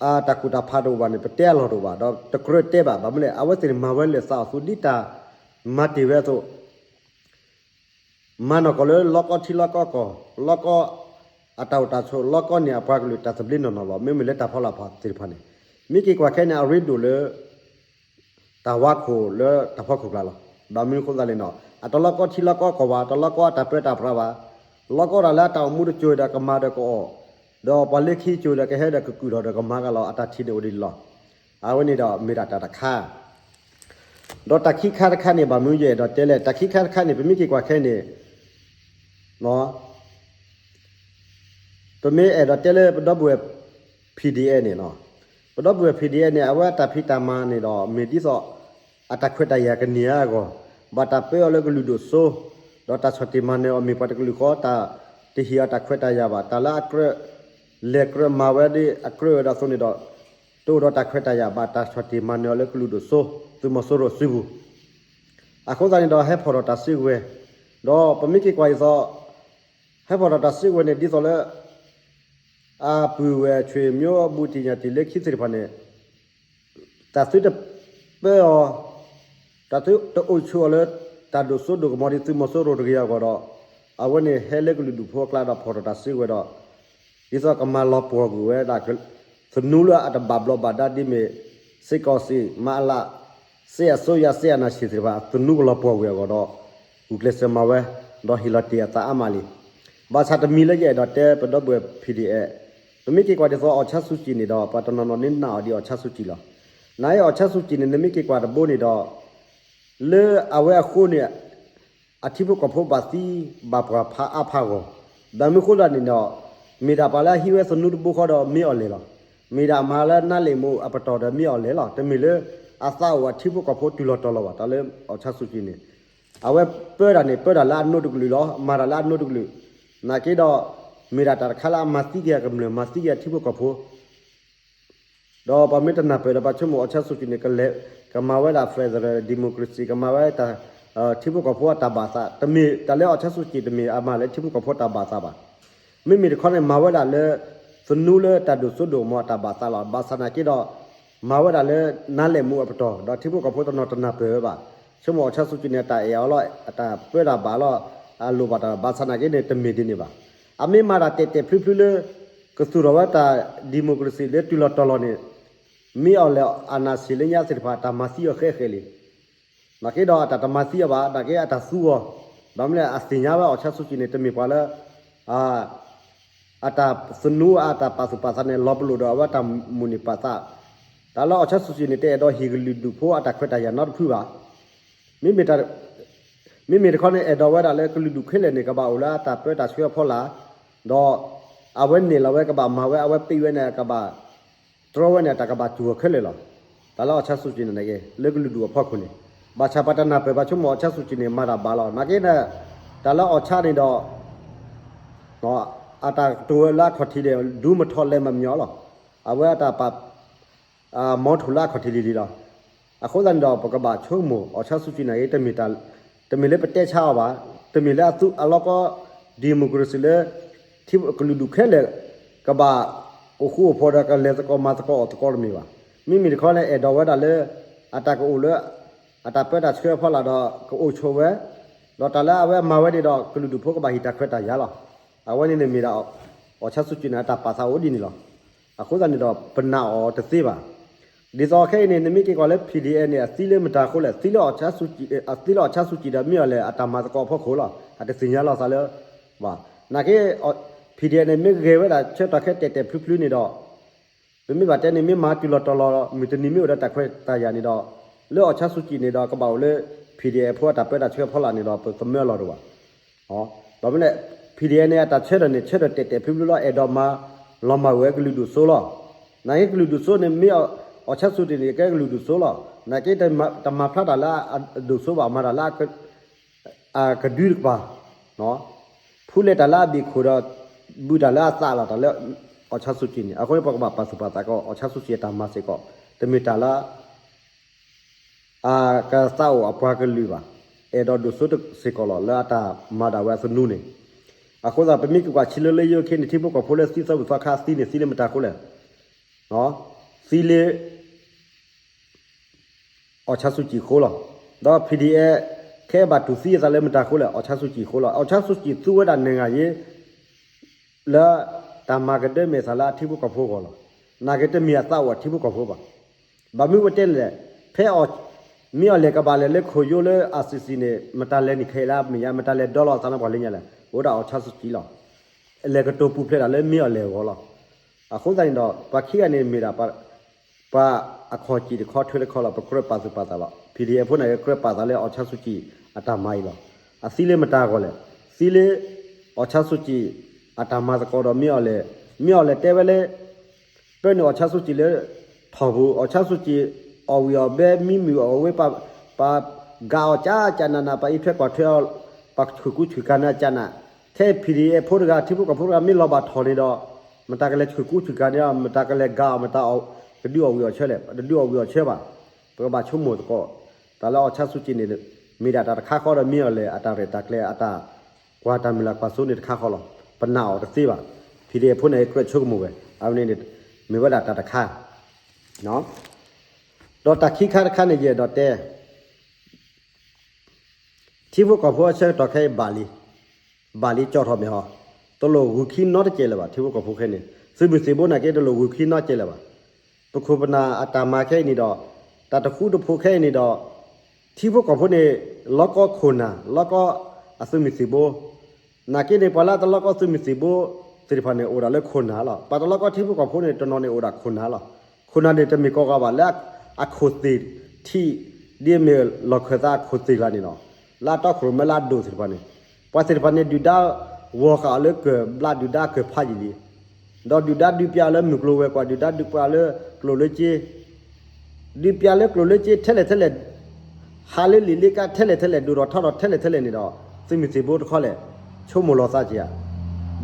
အတၢ်ကူၣ်တၢ်ဖးတအိၣ်ဘၣ်န့ၣ် ပတဲအလီၢ်တအိၣ်ဘၣ်, ဒီးတကြၢးတဲဘၣ်. ဘၣ်မနုၤလဲၣ် အဝဲသ့ၣ်န့ၣ်မၤဝဲလၢာ်သးအီၤ သူၣ်ဒ်တၢ်မၤတ့ၢ်ဝဲအသိး မၤနီၢ်ကီၢ်လၢလီကီထံလီကီကီၢ်, လီကီအတၢ်အိၣ်တၢ်ဆိး, လီကီန့ၢ်အပှၤကလုာ်တၢ်သဘျ့နီၢ်နီၢ်လီၤ. မ့မ့ၢ်လၢတၢ်ဖီလာ်သ့ၣ်တဖၣ်န့ၣ် မ့ၢ်က့ၤကွၢ်ခဲအံၤန့ၣ် အရ့ဒိၣ်လၢ တၢ်ဝါခိၣ်လၢတၢ်ဖီခိၣ်ကျါလီၤ. ဘၣ်မနုၤအဃိသတးလဲၣ်န့ၣ် အတလီကီထံလီကီကီၢ်ဘၣ်, တလီကီအတၢ်ပၢတၢ်ပြးဘၣ်, လီကီတၢ်လၢအတၢ်အိၣ်မူတစိၤဒီးကမၤဒီးကအီၣ်, ဒီးပှၤလၢခံစိၤဒီးကဟဲဒီးကကုၢ်ထီၣ်ဒီးကမၤကလီၤ အတၢ်ထံၣ်န့ၣ်အိၣ်ဒ်န့ၣ်လီၤ. အဝဲန့ၣ်ဒီးမ့ၢ်ဒၣ်တၢ်တခါ ဒီးတၢ်ခံခါတခါန့ၣ် ဘၣ်မနုၤယအဲၣ်ဒိးတဲလဲၣ်, တၢ်ခံခါတခါန့ၣ် ပမ့ၢ်က့ၤကွၢ်ခဲအံၤန့ၣ် ပမ့ၢ်အဲၣ်ဒိးတဲလၢပဒီပုၢ်ဝဲၢ် ဖံၣ်ဒံၣ်အဲၣ်န့ၣ်လီၤ. ပဒီပုၢ်ဝဲၢ် ဖံၣ်ဒံၣ်အဲၣ်န့ၣ် အဝဲအတၢ်ဖံးတၢ်မၤန့ၣ်ဒီး မ့ၢ်ဒ်သိး အတၢ်ခွဲးတၢ်ယာ်ကန့ၢ်အဂီၢ်, ဘၣ်တၢ်ပၢအီၤလၢကလုာ်ဒိၣ်စိ, ဒီးတၢ်ဆီၣ်တံၢ်မၤနၢၤအီၤမ့ၢ်ပှၤတကလုာ်ဃီ တၢ်တဟ့ၣ်အီၤတၢ်ခွဲးတၢ်ယာ်ဘၣ်, တၢ်လၢအကြၢး လဲၤကြၢးမၤဝဲဒ်အကြၢးဝဲဒၣ်အသိးန့ၣ်ဒီး တအိၣ်ဒီးတၢ်ခွဲးတၢ်ယာ်ဘၣ်, တၢ်ဆီၣ်တံၢ်မၤနၢၤအီၤလၢကလုာ်ဒိၣ်စိ သုးမီၤစိရိၤစုပူၤ အဃိသတးန့ၣ်ဒီး ဟဲဖီၣ်ထီၣ်တၢ်စုကဝဲၤ, ဒီးပမ့ၢ်က့ၤကွၢ်ဒ်သိး ဟဲဖီၣ်ထီၣ်တၢ်စုကဝဲၤန့ၣ် ဒ်သိးလၢ အပုၢ်ဝဲၢ် ဆွေမျိုး အဘူးတံၢ်ညၣ်တံၢ်လၢခံသ့ၣ်တဖၣ်န့ၣ် တၢ်သုတပၢအီၤ, တၢ်သုတအိၣ်ဆူၣ်အီၤလၢ တၢ်ဒိၣ်စိဒိၣ်ကမီၤဒ်သုးမီၤစိရိၤတဂ့ၤအဂီၢ်ဒီး အဝဲန့ၣ်ဟဲလၢကလုာ်ဒူၣ်ဖိအကျါဒီးဖီၣ်ထီၣ်တၢ်စုကဝဲၤဒီး ဒ်သိးကမၤလီၤပှီၢ်ကွံာ်ဝဲဒၣ် သနူလၢအတဘၣ်ဘျီးဘၣ်ဒါဒ်မ့ၢ် စစ်ကောင်စီ မအလ စစ်အစိုးရ စစ်အာဏာရှင် သ့ၣ်တဖၣ် သနူကလီၤပှီၢ်ကွံာ်အဂီၢ်ဒီး ဂုာ်ကျဲးစၢးမၤဝဲ ဒီးဟ့ၣ်လီၤတ့ၢ်အသးအါမးလံ. ဘၣ်ဆၣ်တမံၤလၢယအဲၣ်ဒိးတဲပဒီပုၢ်ဝဲၢ် ဖံၣ်ဒံၣ်အဲၣ်, ပမ့ၢ်က့ၤကွၢ်ဒ်သိး အောင်ဆန်းစုကြည် န့ၣ်ဒီး ပှၤတနီၤနီၤန့ၣ်နာ်အီၤဒ် အောင်ဆန်းစုကြည် လီၤ. နာ်အီၤ အောင်ဆန်းစုကြည် န့ၣ် နမ့ၢ်က့ၤကွၢ်တဘိန့ၣ်ဒီး လၢအဝဲအဃိန့ၣ် အထံဖိကီၢ်ဖိဘၣ်သံဘၣ်ပှၢ်ဖးအါဖးဂီၢ်, ဘၣ်မနုၤဃိသတးန့ၣ်ဒီး မ့ၢ်ဒၣ်ပှၤလၢအဟံးဝဲသနူတဘိဃီဒီးမ့ၢ်အီၤလဲၣ်လီၤ. မ့ၢ်ဒၣ်အမၤလၢနါလ့ၣ်မူးအပတီၢ်ဒီးမ့ၢ်အီၤလဲၣ်လီၤ. တမ့ၢ်လၢအသးအိၣ်အထံဖိကီၢ်ဖိတုၤလီၤတီၤလီၤဘၣ်. တၢ်လၢအီၣ်ဆၣ်စူၣ်ကံးန့ၣ် အဝဲပၢတၢ်န့ၣ် ပၢတၢ်လၢအနိးတကလုာ်လီၤ. မၤတၢ်လၢအနိးတကလုာ်, နာ်က့ဒီး မ့ၢ်ဒၣ်တၢ်တခါလၢအမၤသံက့ၤအကမျၢၢ် မၤသံက့ၤအထံဖိကီၢ်ဖိ ဒီးပှၤမ့ၢ်တနၢ်ပၢၢ်ဒီး ပှၤဆိကမိၣ်အီၣ်ဆၣ်စူၣ်ကံးန့ၣ် ကလဲၤ ကမၤဝဲဒၣ် federal democracy ကမၤဝဲတၢ် ထံဖိကီၢ်ဖိအတၢ်ဘၣ်သး, တမ့ၢ်တၢ်လၢအီၣ်ဆၣ်စူၣ်ကံး တမ့ၢ်အမၤလၢထံဖိကီၢ်ဖိတၢ်ဘၣ်သးဘၣ်. မ့မ့ၢ်တခီန့ၣ် မၤဝဲဒၣ်လၢ သနူလၢတၢ်ဒိၣ်စိဒိၣ်ကမီၤအတၢ်ဘၣ်သးလီၤ. ဘၣ်ဆၣ်နာ်က့ဒီး မၤဝဲဒၣ်လၢနါလ့ၣ်မူးအပတီၢ် ဒီးထံဖိကီၢ်ဖိတနီၤတနၢ်ပၢၢ်ဝဲဘၣ်. ဆိကမိၣ်အီၣ်ဆၣ်စူၣ်ကံးန့ၣ် အတၢ်အဲၣ်အီၤလီၤ, အတၢ်ပၢတၢ်ဘၣ်လီၤ, အလိၣ်ဘၣ်တၢ် ဘၣ်ဆၣ်နာ်က့န့ၣ် တမ့ၢ်ဒ်န့ၣ်ဘၣ်. အမ့ၢ်မၤတၢ်တဲာ်တဲာ်ဖျုဖျုလၢ ကသူၣ်ထီၣ်ဝဲတၢ် democracy လၢတုၤလီၤတီၤလီၤန့ၣ် မ့ၢ်အီၤလဲၣ် အနၢ်ဆံးလၢညါသ့ၣ်တဖၣ် တၢ်မၤသံအီၤဃဲးဃဲးလံ. နာ်က့ဒီးအတၢ်တမၤသံအီၤဘၣ်, နာ်က့အတၢ်သူအီၤ, ဘၣ်မနုၤလဲၣ် အသ့ၣ်ညါဝဲအီၣ်ဆၣ်စူၣ်ကံးန့ၣ် တမ့ၢ်ပှၤလၢ အတၢ်သနူအတၢ်ပာ်သူၣ်ပာ်သးန့ၣ် လီၤပလိာ်ဒီးအဝဲတၢ်မိၣ်န့ၢ်ပာ်သး, တၢ်လၢအီၣ်ဆၣ်စူၣ်ကံးန့ၣ် တအဲၣ်ဒိးဟ့ၣ်ကလုာ်ဒူၣ်ဖိအတၢ်ခွဲးတၢ်ယာ်နီတဖုဘၣ်. မ့မ့ၢ်တခီန့ၣ် အဲၣ်ဒိးဝဲဒၣ်လၢကလုာ်ဒူၣ်ခဲလၢာ်န့ၣ် ကဘၣ်အိၣ်လၢအတၢ်ပၢတၢ်ဆှၢအဖီလာ်, ဒီးအဝဲန့ၢ်လီၤဝဲကဘၣ်မၤဝဲ အဝဲပ့ၢ်ဝဲန့ၣ် ကဘၣ်တြီဝဲန့ၣ် တၢ်ကဘၣ်တူၢ်အီၤခဲလၢာ်လီၤ. တၢ်လၢအီၣ်ဆၣ်စူၣ်ကံးန့ၣ် လၢကလုာ်ဒူၣ်အဖီခိၣ်န့ၣ်, ဘၣ်ဆၣ်ပှၤတနၢ်ပၢၢ် ပှၤဆိကမိၣ်အီၣ်ဆၣ်စူၣ်ကံးန့ၣ် မၤတၢ်ဘၣ်လီၤ. နာ်က့န့ၣ် တၢ်လၢအီၣ်ဆၣ်န့ၣ်ဒီး အတၢ်ကတိၤဝဲလၢအခီၣ်ထံးန့ၣ် ဒူမထီၣ်လဲၤမမျီးလီၤ. အဝဲအတၢ်ပာ် မီထိၣ်လၢအခီၣ်ထံးလံလံလီၤ. အဃိသတးန့ၣ်ဒီး ပကဘၣ်ဆိကမိၣ် အီၣ်ဆၣ်စူၣ်ကံးန့ၣ် တမ့ၢ်လၢပတဲဆါအီၤဘၣ်, တမ့ၢ်လၢအသူအလီၢ်ကီ democracy လၢ ကလုာ်ဒူၣ်ခဲလၢာ် ကဘၣ်အိၣ်ဃူအိၣ်ဖိးဒီး ကလဲၤသကိးမၤသကိးအီၣ်သကိးတမ့ၢ်ဘၣ်. မ့မ့ၢ်တခီန့ၣ် အဲၣ်ဒိးဝဲဒၣ်လၢ အတၢ်ကအိၣ်လၢ အတၢ်ပၢတၢ်ဆှၢအဖီလာ်ဒီး ကအိၣ်ဆိးဝဲ, ဒီးတၢ်လၢအဝဲမၤဝဲန့ၣ်ဒီး ကလုာ်ဒူၣ်ဖိကဘၣ်ဟ့ၣ်တၢ်ခွဲးတၢ်ယာ်လီၤ. အဝဲန့ၣ်န့ၣ်မ့ၢ်ဒၣ် အီၣ်ဆၣ်စူၣ်ကံးန့ၣ် အတၢ်ပာ်သးအိၣ်ဒ်န့ၣ်လီၤ. အဃိသတးန့ၣ်ဒီး ပနာ်အီၤတသ့ဘၣ်. ဒ်သိးခဲအံၤန့ၣ် နမ့ၢ်က့ၤကွၢ်လၢ P D F န့ၣ် အသံလၢမတၤအဃိလဲၣ်, အသံလၢအီၣ်ဆၣ်စူၣ်ကံးဒီးမ့ၢ်အီၤလဲၣ် အတၢ်မၤသကိးအဖီခိၣ်လီၤ. အတသ့ၣ်ညါလီၤသးလၢ ဘၣ်. နာ်က့ P D F န့ၣ် မ့ၢ်ဂဲၤဝဲဒၣ်ဆၢကတီၢ်ခဲတဲာ်တဲာ်ဖျုဖျုန့ၣ်ဒီး ပမ့ၢ်ဘၣ်တဲန့ၣ် မ့ၢ်မၤတုၤလီၤတီၤလီၤ မုၢ်တနံၤမ့ၢ်အိၣ်ဒီးတၢ်ခွဲးတၢ်ယာ်န့ၣ်ဒီး လၢအီၣ်ဆၣ်စူၣ်ကံးန့ၣ်ဒီး ကဘၣ်အိၣ်လၢ P D F ဖိအတၢ်ပၢတၢ်ဆှၢဖီလာ်န့ၣ်ဒီး ပသမၢလီၤတဘၣ်. ဘၣ်မနုၤလဲၣ် P D F န့ၣ် အတၢ်ဆၢထၢၣ်န့ၣ် ဆၢထၢၣ်တဲာ်တဲာ်ဖျုဖျုလီၤ, အဲၣ်ဒိးမၤလီၤမၢ်ဝဲကလုာ်ဒူၣ်စိလီၤ. နာ်က့ကလုာ်ဒူၣ်စိန့ၣ် မ့ၢ်အီၣ်ဆၣ်စူၣ်ကံးန့ၣ် ကဲကလုာ်ဒူၣ်စိလီၤ. နာ်က့တမၤဖျါတၢ်လၢအဒိၣ်စိဘၣ်, မၤတၢ်လၢ အကဒုတကပၤ, ဖူလဲၤတၢ်လၢအဘ့ၣ်ခိၣ်ဒီး ဘုးတၢ်လၢအသးလီၤ တၢ်လၢအီၣ်ဆၣ်စူၣ်ကံးန့ၣ်. အဃိန့ၣ် ပကဘၣ်ပာ်သူၣ်ပာ်သးကီး အီၣ်ဆၣ်စူၣ်ကံးအတၢ်မၤစ့ၢ်ကီး, တမ့ၢ်တၢ်လၢ အကသးအိၣ်အပှၤကလုာ်ဘၣ်, အဲၣ်ဒိးဒိၣ်စိစ့ၢ်ကီးလီၤ လၢအတၢ်မၤဒၣ်ဝဲအသနူန့ၣ်. အဃိသတး ပမ့ၢ်က့ၤကွၢ်ဆံလၢလၢယိၤခဲအံၤန့ၣ် ထံဖိကီၢ်ဖိလၢသံသီဘူၣ်သီခါသံန့ၣ် သံလၢမတၤအဃိလဲၣ်, သံလၢ အီၣ်ဆၣ်စူၣ်ကံးအဃိလီၤ. ဒီး P D F ခဲအံၤဘၣ်တူၢ်သံအသးလၢမတၤအဃိလဲၣ်, အီၣ်ဆၣ်စူၣ်ကံးအဃိလီၤ. အီၣ်ဆၣ်စူၣ်ကံးသူဝဲဒၣ် နိုင်ငံရေး လၢတၢ်မၤကဒၢမဲာ်သးလၢအထံဖိကီၢ်ဖိအဂီၢ်လီၤ. နာ်က့တမ့ၢ်အသးအိၣ်အထံဖိကီၢ်ဖိဘၣ်. ဘၣ်မနုၤပတဲန့ၣ်လဲၣ်, ဖဲ မ့ၢ်အီၤလဲၤကဘၣ်လဲၤလၢခိၣ်ယိလၢ R C C န့ၣ် မတၤလဲၤန့ၣ်ခဲအံၤလၢအမဲာ်ညါ, မတၤလဲၤဒီလီၤအသးလၢပှၤလၢညါလဲၣ်, အိၣ်ဒၣ်အီၣ်ဆၣ်စူၣ်ကံးလီၤ. လဲၤကတိၤပူၤဖျဲးဒၣ်လၢမ့ၢ်အီၤလဲၤအဂီၢ်လီၤ. အဃိသတးန့ၣ်ဒီး ပှၤခံဂၤန့ၣ်မ့ၢ်ဒၣ် ပှၤအခီၣ်ကံၣ်တခီထွဲတခီလီၤ, ပကြၢးပာ်သူၣ်ပာ်သးလီၤ. P D F ဖိန့ၣ် ကြၢးပာ်သးလၢအီၣ်ဆၣ်စူၣ်ကံးအတၢ်မၤအံၤလီၤ. အသံလၢမတၤအဂီၢ်လဲၣ်, သံလၢ အီၣ်ဆၣ်စူၣ်ကံး အတၢ်မၤသကိးဒီးမ့ၢ်အီၤလဲၣ်, မ့ၢ်အီၤလဲၣ်တဲဝဲလၢ ပၢနုာ်အီၣ်ဆၣ်စူၣ်ကံးလၢ ထီၣ်ပူၤ, အီၣ်ဆၣ်စူၣ်ကံး အီၣ်ဝံၤအီၣ်ဘဲ မံမုာ်အီၣ်ဝဲ ပှၤ ပှၤဂာ်အီၤကၠးကၠးနးနး, ပှၤအံးထွဲကွၢ်ထွဲအီၤ, ပှၤဆူၣ်ကူဆူၣ်ကၤန့ၢ်အကၠးနး, ခဲအံၤ P D F ဖိတဂၤ ထံဖိကီၢ်ဖိတဂၤ မ့ၢ်လီၤဘၣ်ထီၣ်န့ၣ်ဒီး မတၤကလဲၤဆူၣ်ကူဆူၣ်ကၤန့ၢ်အီၤ, မတၤကလဲၤဂာ်အီၤ, မတၤအီၤ ကဒုးအီၣ်ဝံၤအီၣ်ဆၢလဲၣ်, တဒုးအီၣ်ဝံၤအီၣ်ဆၢဘၣ်. ပကဘၣ်ဆိကမိၣ်သကိး တၢ်လၢအီၣ်ဆၣ်စူၣ်ကံးန့ၣ် မ့ၢ်ဒၣ်တၢ်တခါဃီဒီးမ့ၢ်အီၤလဲၣ် အတၢ်ရဲၣ်တၢ်ကျဲၤ အတၢ်ကွၢ်တၢ်မုၢ်လၢ်ကွၢ်စိန့ၣ်တခါဃီလီၤ. ပနာ်အီၤတသ့ဘၣ်. P D F ဖိန့ၣ် ကြၢးဆိကမိၣ်ဝဲ, အဝဲန့ၣ်န့ၣ် မ့ၢ်ဝဲဒၣ်တၢ်တခါ ဒီးတၢ်ခံခါတခါန့ၣ် ယအဲၣ်ဒိးတဲ ထံဖိကီၢ်ဖိအဆၢကတီၢ်ခဲအံၤဘၣ်လံ, ဘၣ်လံကၠီထီၣ်မဲာ်ဟီ, တလိၣ်ဂုာ်ခံနီတစဲးလၢၤဘၣ်. ထံဖိကီၢ်ဖိခဲအံၤန့ၣ် သုးမုၢ်သံၣ်ဘိနာ်က့ တလိၣ်ဂုာ်ခံနီတစဲးလၢၤဘၣ်. ပခိၣ်ပနၢ်အတၢ်မၤခဲအံၤန့ၣ်ဒီး တၢ်တဃူတဖိးခဲအံၤန့ၣ်ဒီး ထံဖိကီၢ်ဖိန့ၣ် လီၤကီခိၣ်နၢ် လီၤကီအသုးမုၢ်သံၣ်ဘိ နာ်က့န့ၣ် ပှၤလၢအတလီၤကီသုးမုၢ်သံၣ်ဘိသ့ၣ်တဖၣ်န့ၣ် အိၣ်ဒၣ်လၢခိၣ်နၢ်လီၤ. ပှၤတလီၤကီထံဖိကီၢ်ဖိန့ၣ် တနီၤန့ၣ်အိၣ်ဒၣ်ခိၣ်နၢ်လီၤ. ခိၣ်နၢ်န့ၣ် တမ့ၢ်ကိးဂၤဘၣ်လၢအခိၣ်သ့ၣ်ထံး ဒ်အမ့ၢ်လီၢ်ခၢၣ်သးအခိၣ်သ့ၣ်ကျါန့ၣ်လီၤ. လၢအတီခိၣ်ရိၣ်မဲလၢအဒိၣ်သ့ၣ်တဖၣ်န့ၣ်, ပှၤသ့ၣ်တဖၣ်န့ၣ် ဒုၣ်ဒါဂီၤဃာ်အီၤလၢကၢၢ်ဘျး ဒုၣ်ဒါကၢၢ်ဖးယံာ်လံ, ဒီးဒုၣ်ဒါဒုးပျးအီၤလၢမုၢ်ကျိၤဝဲၤကွာ် ဒုၣ်ဒါဒုးပျးအီၤလၢကျိၣ်လၢစ့ ဒုးပျးလၢကျိၣ်လၢစ့ထဲလဲၣ်ထဲလဲၣ်, ဟးလၢလံာ်လၢကါထဲလဲၣ်ထဲလဲၣ်, ဒိၣ်ထီၣ်ထီထီၣ်ထဲလဲၣ်ထဲလဲၣ်န့ၣ်ဒီး သုးမုၢ်သံၣ်ဘိတခီလဲၣ် ဆိကမိၣ်လီၤသးက့ၤဧါ.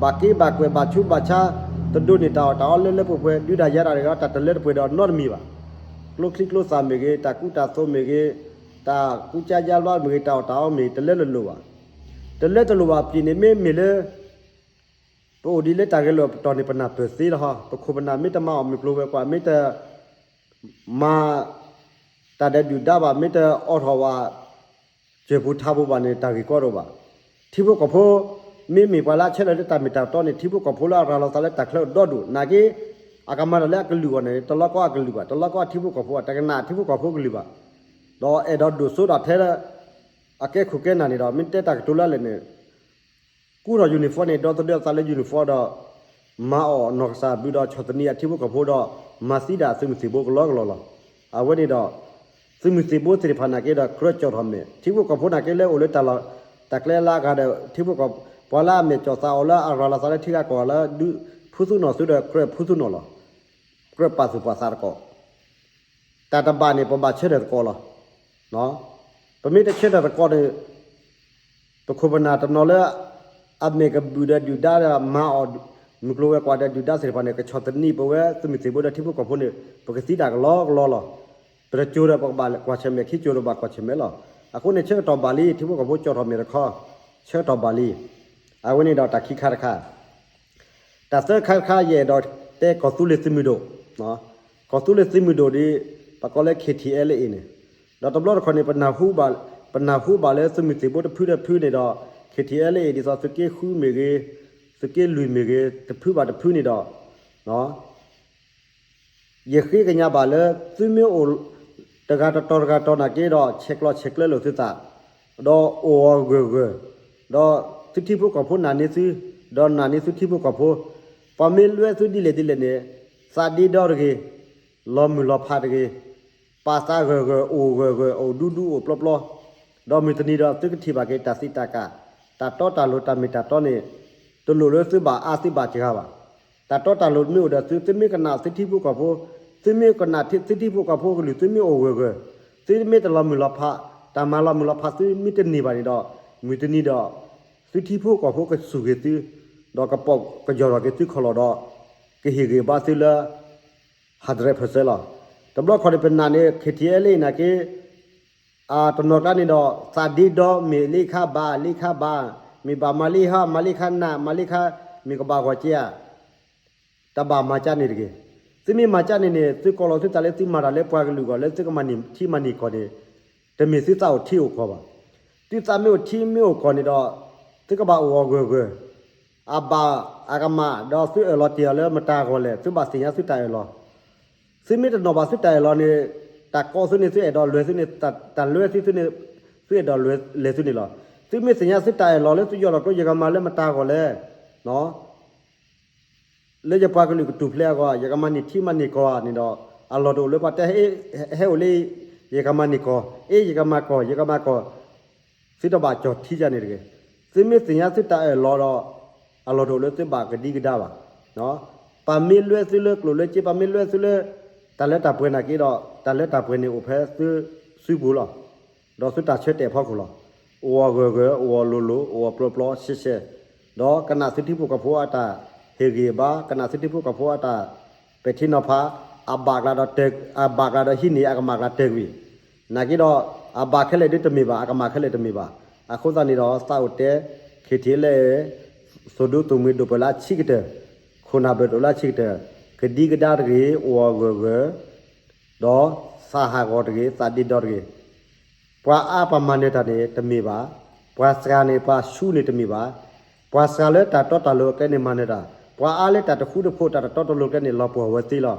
ဘၣ်က့ဘၣ်ကွဲး ဘၣ်ဆူးဘၣ်ဆါ, တဒိးန့ၢ်တၢ်အီၣ်တၢ်အီလၢလၢပှဲၤပှဲၤ, ဒုးတၢ်ယၤတၢ်တဂ့ၤ တၢ်တလၢတပှဲၤဒီးနီတမံၤဘၣ်. ကျိချံကျိသၣ်မ့ၢ်ဂ့ၤ, တၢ်ကူတၢ်သိးမ့ၢ်ဂ့ၤ, တၢ်ကူကါယါဘျါမ့ၢ်ဂ့ၤ, တၢ်အီၣ်တၢ်အီမ့ၢ်ဂ့ၤ တလၢတလိၣ်ဘၣ်. တလၢတလိၣ်ဘၣ်ပျံၤန့ၣ် မ့မ့ၢ်လၢ ပအိၣ်ဒံးလၢတၢ်ဂဲၤလိာ်ပတီၢ်န့ၣ် ပနၢ်ပၢၢ်သ့လီၤဟီ, ပခိၣ်ပနၢ်မ့ၢ်တမၤအီၣ်မုၢ်ကျိၤဝဲၤကွာ်, မ့ၢ်တမၤတၢ်ဒီးဒုၣ်ဒါဘၣ်, မ့ၢ်တအိးထီၣ်ဝဲ ကၠၢၢ်ပူၤထးပူၤဘၣ်န့ၣ် တၢ်ဂ့ၢ်ကီတအိၣ်ဘၣ်. ထံဖိကီၢ်ဖိ မ့မ့ၢ်ပှၤလၢအဆၢထၢၣ်လၢတၢ်မ့ၢ်တၢ်တီန့ၣ် ထံဖိကီၢ်ဖိလၢအရၤလီၤသးလၢတၢ်ချၢဒီဒူၣ် နာ်က့ အကမၤတၢ်လၢအကလုာ်အဂီၢ်န့ၣ် တလီၤကီအကလုာ်ဘၣ်, တလီၤကီထံဖိကီၢ်ဖိဘၣ်, တကနၣ်ထံဖိကီၢ်ဖိကလုာ်ဘၣ်. ဒီးအဲၣ်ဒိးဒိၣ်စိဒီးထဲလၢ အကဲခိၣ်ကဲနၢ်န့ၣ်ဒီး မ့ၢ်တဲတၢ်ကတိၤလၢလဲၣ်န့ၣ် ကူထီၣ် uniform န့ၣ် ဒီသဒၢအသးလၢ uniform ဒီး မၤအီၣ်နီၢ်ကစၢ်ဘျုးဒီး ဆီၣ်သနံးအထံဖိကီၢ်ဖိဒီး မၤသံဒၣ်သုးမုၢ်သံၣ်ဘိကလီကလီလီၤ. အဝဲန့ၣ်ဒီး သုးမုၢ်သံၣ်ဘိသ့ၣ်တဖၣ်နာ်က့ဒီး ကြၢးကၠီၣ်ထီၣ်မဲာ် ထံဖိကီၢ်ဖိနာ်က့လၢအိၣ်လၢတၢ်လီၢ် တၢ်ကျဲလၢအဂၤဒီး ထံဖိကီၢ် ပှၤလၢအမဲာ်ကၠီၣ်သးအီၤလၢအရၤလီၤသးလၢထံဂၤကီၢ်ဂၤလၢဒုးဖုသူၣ်နီၢ်သုဒီး ကြၢးဖုသူၣ်နီၢ်လီၤ. ကြၢးပာ်သူၣ်ပာ်သးသကိး တၢ်တဘၣ်န့ၣ် ပဘၣ်ဆၢထၢၣ်သကိးလီၤ. ပမ့ၢ်တဆၢထၢၣ်သကိးန့ၣ် ပခိၣ်ပနၢ်တနီၤလၢ အမဲာ်ကဘုၣ်ဒီးဒုၣ်ဒါဒီး မၤအီၣ်မုၢ်ကျိၤဝဲၤကွာ်ဒီးဒုၣ်ဒါသ့ၣ်တဖၣ်န့ၣ် ကဆီၣ်သနံးပဝဲသုးမုၢ်သံၣ်ဘိဒီးထံဖိကီၢ်ဖိန့ၣ် ပကသံတၢ်ကလီကလီလီၤ. ပတကၠိၤဒီးပကဘၣ်ကွၢ်ဆၢၣ်မဲာ် ခံကၠိၤဒီးဘၣ်ကွၢ်ဆၢၣ်မဲာ်လီၤ. အဃိန့ၣ် ဆၢကတီၢ်ဘၣ်လံ ထံဖိကီၢ်ဖိကၠီၣ်ထီၣ်မဲာ်တခီ ဆၢကတီၢ်ဘၣ်လံ. အဝဲန့ၣ်ဒီးတၢ်ခံခါတခါ တၢ်သၢခါတခါ ယအဲၣ်ဒိးတဲကီၢ်သူလ့ၤသုးမုၢ်ဒိၣ်, ကီၢ်သူလ့ၤသုးမုၢ်ဒိၣ်ဒီး ပကိးလၢ KTLA အံၤန့ၣ်, ဒီးတဘျီတခီၣ်န့ၣ် ပနၢ်ဟူဘၣ်, ပနၢ်ဟူဘၣ်လၢသုးမုၢ်သံၣ်ဘိတဖုတဖုန့ၣ်ဒီး KTLA အံၤ ဒ်သိးသုးက့ဃုမ့ၢ်ဂ့ၤ, သုးက့လွံၢ်မ့ၢ်ဂ့ၤ တဖုဘၣ်တဖုန့ၣ်ဒီး ယဃ့ကညးဘၣ်လၢ သုမ့ၢ်အိၣ်တဂၤတတီၤတဂၤတီၤနာ်က့ဒီး ဆဲးကျိးဆဲးကျၢလိာ်သုသး, ဒီးအိၣ်အီၤဂၢၢ်ဂၢၢ်, ဒီးသုထံဖိကီၢ်ဖိနာ်န့ၢ်သု, ဒီးနာ်န့ၢ်သုထံဖိကီၢ်ဖိ, ပှၤမ့ၢ်လွဲသုဒ်လဲၣ်ဒ်လဲၣ်န့ၣ် သးဒ့ဒီတဂ့ၤ, လီၤမုၢ်လီၤဖးတဂ့ၤ, ပာ်သးဂၢၢ်ဂၢၢ် အိၣ်ဂၢၢ်ဂၢၢ် အိၣ်ဒူဒူအိၣ်ပျီပျီ, ဒီးမုၢ်တနံၤဒီးသုကထံၣ်ဘၣ်က့ၤတၢ်သံတၢ်ကၣ်, တၢ်တီတၢ်လိၤတၢ်မ့ၢ်တၢ်တီန့ၣ် တလိၣ်လၢသုဘၣ်အါသုဘၣ်စှၤဘၣ်. တၢ်တီတၢ်လိၤမ့ၢ်အိၣ်ဒီးသု, သုမ့ၢ်ကနၣ်သုထံဖိကီၢ်ဖိ, သုမ့ၢ်ကနၣ်သုထံဖိကီၢ်ဖိကလုၢ်, သုမ့ၢ်အိၣ်ဂၢၢ်ဂၢၢ်, သုမ့ၢ်တလီၤမုၢ်လီၤဖး, တၢ်မၤလီၤမုၢ်လီၤဖးသုမ့ၢ်တန့ၢ်ဘၣ်န့ၣ်ဒီး မုၢ်တနံၤဒီး သုထံဖိကီၢ်ဖိကစူၢ်က့ၤသု, ဒီးကပိာ်ကယီၤထီၣ်က့ၤသုခီၣ်လီၢ်ဒီး ကဟ့ၣ်ဂံၢ်ဘါသုလၢ hundred percent လီၤ. တဘျီခီၣ်န့ၣ် ပနာ်န့ၢ် KTLA နာ်က့ တနီၤကျါန့ၣ်ဒီး သးဒ့ဒီမ့ၢ်လ့ခါဘၣ် လ့ခါဘၣ်, မ့ၢ်ဘၣ်မၤလ့ဟါ မၤလ့ခါနး မၤလ့ခါ မ့ၢ်ကဘၣ်ဂီၤက့ဧါ, တဘၣ်မၤကၢန့ၣ်တဂ့ၤ. သုမ့ၢ်မၤကၢန့ၣ်န့ၣ် သုကိးလီၤသုသးလၢသုမၤတၢ်လၢပှၤကလုာ်အဂီၢ် လၢသုကမၤန့ၢ်ထံမၤန့ၢ်ကီၢ်န့ၣ် တမ့ၢ်သုသးအိၣ်ထံအိၣ်ကီၢ်ဘၣ်. သုသးမ့ၢ်အိၣ်ထံမ့ၢ်အိၣ်ကီၢ်န့ၣ်ဒီး သုကဘၣ်အိၣ်အီၤဂၢၢ်ဂၢၢ်, အဘၣ်အကမၣ်ဒီးသုအၢၣ်လီၤတ့ၢ်အီၤလၢမတၤအဂီၢ်လဲၣ် သုဘၣ်သ့ၣ်ညါသုတၢ်အၢၣ်လီၤ သုမ့ၢ်တနီၣ်ဘၣ်သုတၢ်အၢၣ်လီၤန့ၣ် တၢ်ကီသုန့ၣ် သုအဲၣ်ဒိးလဲၤသုန့ၣ်, တၢ်လဲၤသုန့ၣ် သုအဲၣ်ဒိးလဲၤသုန့ၣ်လီၤ. သုမ့ၢ်သ့ၣ်ညါသုတၢ်အၢၣ်လီၤလၢသုယီၢ်လီၤကျိ ယကမၤလၢမတၤအဂီၢ်လဲၣ်, လၢယပှၤကလုာ်ကထူၣ်ဖျဲးအဂီၢ် ယကမၤန့ၢ်ထံမၤန့ၢ်ကီၢ်ဧါန့ၣ်ဒီး အလီၢ်တအိၣ်လၢပှၤတဲ ဟဲအိၣ်လၢ ယကမၤန့ၢ်ကီၢ်, အ့ ယကမၤကီၢ် ယကမၤကီၢ်, သုတဘၣ်ကၠီၣ်ထံယၤန့ၣ်တဂ့ၤ. သုမ့ၢ်သ့ၣ်ညါသုတၢ်အၢၣ်လီၤဒီး အလီၢ်တအိၣ်လၢသုဘၣ်ကဒံကဒါဘၣ်. ပှၤမ့ၢ်လွဲသုလၢကျိၣ်လၢစ့ ပှၤမ့ၢ်လွဲသုလၢ တၢ်လၢတၢ်ပှဲၤနာ်က့ဒီး တၢ်လၢတၢ်ပှဲၤန့ၣ်အိၣ်ဖဲသုစုပူၤလီၤ. ဒီးသုတၢ်ဆၢတဲာ်ဖီခိၣ်လီၤ. အိၣ်အီၤဂၢၢ်ဂၢၢ် အိၣ်အီၤလိၤလိၤ အိၣ်အီၤပျီပျီရှဲရှဲ, ဒီးကနၣ်သုထံဖိကီၢ်ဖိအတၢ်ဟ့ၣ်ဂံၢ်ဘါ ကနၣ်သုထံဖိကီၢ်ဖိအတၢ်ပဲာ်ထံနီၤဖး, အဘၣ်ကျါဒီး အဘၣ်ကျါဒီးဟံးန့ၢ် အကမၣ်ကျါတၢၢ်ကွံာ် နာ်က့ဒီး အဘၣ်ခဲလၢာ်ဒ်တမ့ၢ်ဘၣ် အကမၣ်ခဲလၢာ်တမ့ၢ်ဘၣ်. အဃိသတးန့ၣ်ဒီး သးအိၣ်တဲ KTLA သုးဒူသုးမုၢ်ဒိၣ်ပှဲၤလၢအဆံးကတၢၢ်, ခိၣ်နၢ်ဘၢၣ်ဒိၣ်လၢအဆံးကတၢၢ်, ကဒံကဒါတဂ့ၤ အိၣ်အီၤဂၢၢ်ဂၢၢ် ဒီးသးဟးဂီၤတဂ့ၤ သးဒ့ဒီတဂ့ၤ. ပှၤအါပှၤမၤနၢၤတၢ်န့ၣ် တမ့ၢ်ဘၣ်. ပှၤစှၤန့ၣ် ပှၤဆူန့ၣ်တမ့ၢ်ဘၣ်. ပှၤစှၤလၢတၢ်တီတၢ်လိၤအကျဲန့ၣ်မၤနၢၤတၢ်, ပှၤအါလၢတၢ်တဃူတဖိး တၢ်တတီတလိၤကျဲန့ၣ် လီၤပှီၢ်ဝဲသ့လီၤ.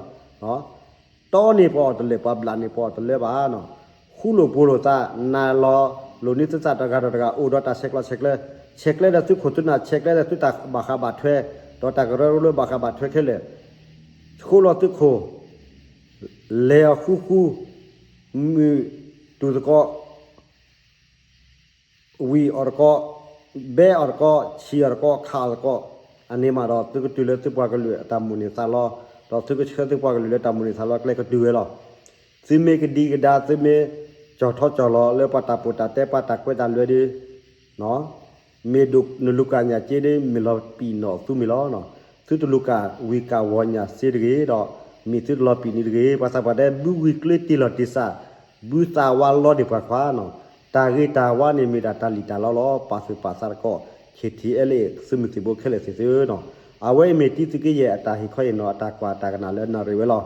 တီန့ၣ်ပှၤအီၣ်တလၢာ် ပှၤဘျးန့ၣ်ပှၤအီၣ်တလၢဘၣ်. ဃူလိာ်ဖိးလိာ်သး နာ်လီၤလိာ်န့ၢ်သုသးတဂၤဒီးတဂၤ အိၣ်ဒီးတၢ်ဆဲးကျိးဆဲးကျၢ, ဆဲးကျၢဒီးသုခိၣ်သုနၢ် ဆဲးကျၢဒီးသုတၢ်ဘၣ်ဃးဘၣ်ထွဲ, ဒီးတၢ်ကရၢကရိလၢဘၣ်ဃးဘၣ်ထွဲခဲလၢာ်, ဃူလိာ်သုခိၣ်, လဲၤအီၤဃူဃူ, မုၢ်တူၢ်သကိး ဃူ ဝံၤအီၤတကီၢ်, ဘဲအီၤတကီၢ်, ဆံးအီၤတကီၢ်, ခးအီၤတကီၢ်, အန့ၣ်မးဒီး သုကတုၤလၢသုပှၤကလုာ်အတၢ်မိၣ်န့ၢ်သးလီ, ဒီးသုကဆှၢသုပှၤကလုာ်လၢတၢ်မိၣ်န့ၢ်သးလီ ကျဲကတုၤဝဲလီၤ. သုမ့ၢ်ကဒံကဒါ သုမ့ၢ်ကၠီၣ်ထီၣ်ကၠီၣ်လီၤလၢပှၤတၢ်ပိာ်တၢ်တဲ ပှၤတၢ်ကွဲးတၢ်လွဲဒီး မ့ၢ်ဒိၣ်နလူၤကၣ်ညၣ်က့ဒီး မ့ၢ်လီၤပံာ်နီၣ်သုမ့ၢ်လီၤ. သုတလူၤကၣ်ဝံၤကၣ်ဝီၤညၣ်စ့တဂ့ၤဒီး မ့ၢ်သုတလီၤပံာ်န့ၣ်တဂ့ၤ. ပှၤသးပှၢ်တဲ ဘုဝံၤကျိတ့ၢ်လီၤတ့ၢ်စး, ဘုသးဝါလီန့ၢ်ပှၤခွါနီၤ. တၢ်ဂ့ၤတၢ်ဝါန့ၣ်မ့ၢ်ဒၣ်တၢ်လံၣ်တၢ်လီလီၤ. ပာ်သူၣ်ပာ်သးတက့ၢ်. ခ့ထံအဲလ့ၣ် သုးမုၢ်သံၣ်ဘိခဲလၢာ်သ့ၣ်သုနီၤ. အဝဲအံၤမ့ၢ်တံသုးက့ယဲၢ်အတၢ်ဟ့ၣ်ခီအံၤနီၤ အတၢ်ကွၢ်တၢ်ကနၣ်လၢနၣ်ရံၣ်ဝဲလီၤ.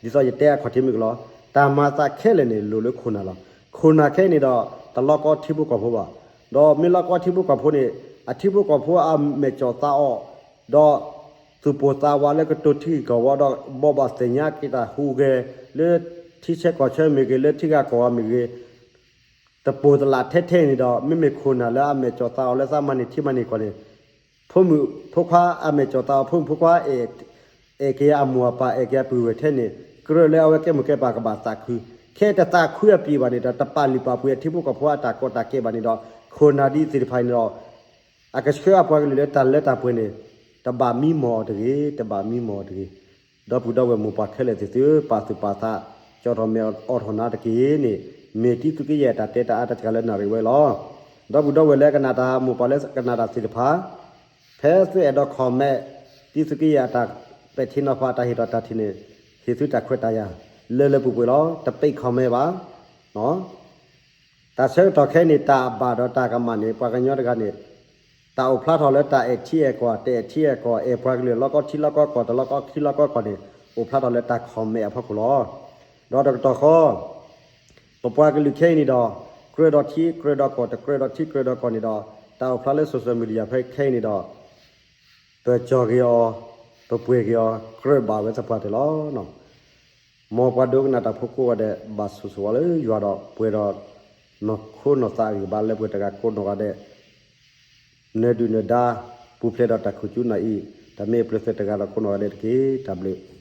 ဒ်သိးယတဲအခီၣ်ထံးမုၢ်ကလီၤ, တၢ်မၤသးခဲလၢာ်န့ၣ် လိၤလၢခိၣ်နၢ်လီၤ. ခိၣ်နၢ်ခဲအံၤန့ၣ်ဒီး တလီကီထံဖိကီၢ်ဖိဘၣ်. ဒီးမ့ၢ်လီကီထံဖိကီၢ်ဖိန့ၣ် အထံဖိကီၢ်ဖိအမဲာ်ကၠီၣ်သးအီၣ်, ဒီးသူၣ်ပိၢ်သးဝးလၢကတိၤထံဂ့ၢ်ကီၢ်ဝီဒီး ဘိးဘၣ်သ့ၣ်ညါက့ၤတၢ်ဟူးဂဲၤ လၢထံဆၢကီၢ်ဆၢမ့ၢ်ဂ့ၤ လၢထံဂၤကီၢ်ဂၤမ့ၢ်ဂ့ၤ တပိၢ်တလးထဲထဲန့ၣ်ဒီး မ့မ့ၢ်ခိၣ်နၢ်လၢအမဲာ်ကၠီၣ်သးအီၣ်လၢသးမၤန့ၢ်ထံမၤန့ၢ်ကီၢ်န့ၣ် ဖိမုၣ်ဖိခွါအမဲာ်ကၠီၣ်သးအီၣ် ဖိမုၣ်ဖိခွါ အဲၣ်က့ၤအမိၢ်အပၢ် အဲၣ်က့ၤအပုၢ်ဝဲၢ်ထဲန့ၣ် ကြၢးလၢအဝဲကဲမိၢ်ကဲပၢ်ကဘၣ်သးခု, ခဲအံၤတသးခုအပျံၤဘၣ်န့ၣ်ဒီး တပာ်လုၢ်ပာ်ပှ့ၤအထံဖိကီၢ်ဖိအတၢ်ကီတၢ်ခဲဘၣ်န့ၣ်ဒီး ခိၣ်နၢ်ဒ်သ့ၣ်တဖၣ်န့ၣ်ဒီး အကဆှၢအပှၤကလုာ်လၢတၢ်လၢတၢ်ပှဲၤန့ၣ် တဘၣ်မံမီၢ်အီၤတဂ့ၤ, တဘၣ်မံမီၢ်အီၤတဂ့ၤ. ဒီပုၢ်ဒီဝဲၢ်မိၢ်ပၢ်ခဲလၢာ်သ့ၣ်သု ပာ်သူၣ်ပာ်သး ကၠီထီၣ်မဲာ်အိးထီၣ်နၤတက့ၢ်န့ၣ် မ့ၢ်တံသုးက့ယဲၢ်အတၢ်တဲတၢ်အါတက့ၢ်လၢနၣ်ရံၣ်ဝဲလီၤ. ဒီပုၢ်ဒီဝဲၢ်လၢကနၣ်တၢ် မိၢ်ပၢ်လၢကနၣ်တၢ်သ့ၣ်တဖၣ် ဖဲသုအဲၣ်ဒိး comment တံသုးက့ယဲၢ်အတၢ်ပဲာ်ထံနီၤဖးအတၢ်ဟ့ၣ်ထီၣ်တၢ်ထံၣ်န့ၣ် ဟ့ၣ်သုတၢ်ခွဲးတၢ်ယာ် လၢလၢပှဲၤပှဲၤလီၤ. တပိတ် comment ဘၣ်. တၢ်ဆၢကတီၢ်ခဲအံၤန့ၣ် တၢ်ဘၣ်ဒီးတၢ်ကမၣ်န့ၣ် ပှၤကညီတဂၤန့ၣ် တၢ်အိၣ်ဖျါထီၣ်လၢတၢ်အဲၣ်ထံအဲၣ်ကီၢ် တအဲၣ်ထံအဲၣ်ကီၢ် အဲၣ်ပှၤကလုာ်လီကီထံလီကီကီၢ် တလီကီထံလီကီကီၢ်န့ၣ် အိၣ်ဖျါထီၣ်လၢတၢ် comment အဖီခိၣ်လီၤ. ဒီးတကတီၢ်ဃီ ပပှၤကလုာ်ခဲအံၤန့ၣ်ဒီး ကြၢးဒီးထံကြၢးဒီးကီၢ် တကြၢးဒီးထံကြၢးဒီးကီၢ်န့ၣ်ဒီး တၢ်အိၣ်ဖျါလၢ social media ဖဲခဲအံၤန့ၣ်ဒီး ပကၠီၣ်က့ၤအီၤ ပပှဲၤက့ၤအီၤ ကြၢးဘၣ်ဝဲသပှၢ်တၢၢ်လီၤ. မ်ပှၤဒိကနၣ်တၢ်ဖိကိးဂၤဒဲး ဘၣ်ဆိၣ်ဂ့ၤဆိၣ်ဝါလၢယွၤဒီး ပှဲၤဒီးနီၢ်ခိနီၢ်သးအဂံၢ်ဘါလၢပှဲၤတဂၤကိးနီၢ်ဂၤဒဲး နၢၤဒုၣ်နၢၤဒါ ပူၤဖျဲးဒီးတၢ်ခူၣ်ကၠူနၢ်အံၤ တၢ်မ့ၢ်အပျဲၢ်သၢတဂၤဒီးကိးနီၢ်ဂၤဒဲးတက့ၢ်. တၢ်ဘျုး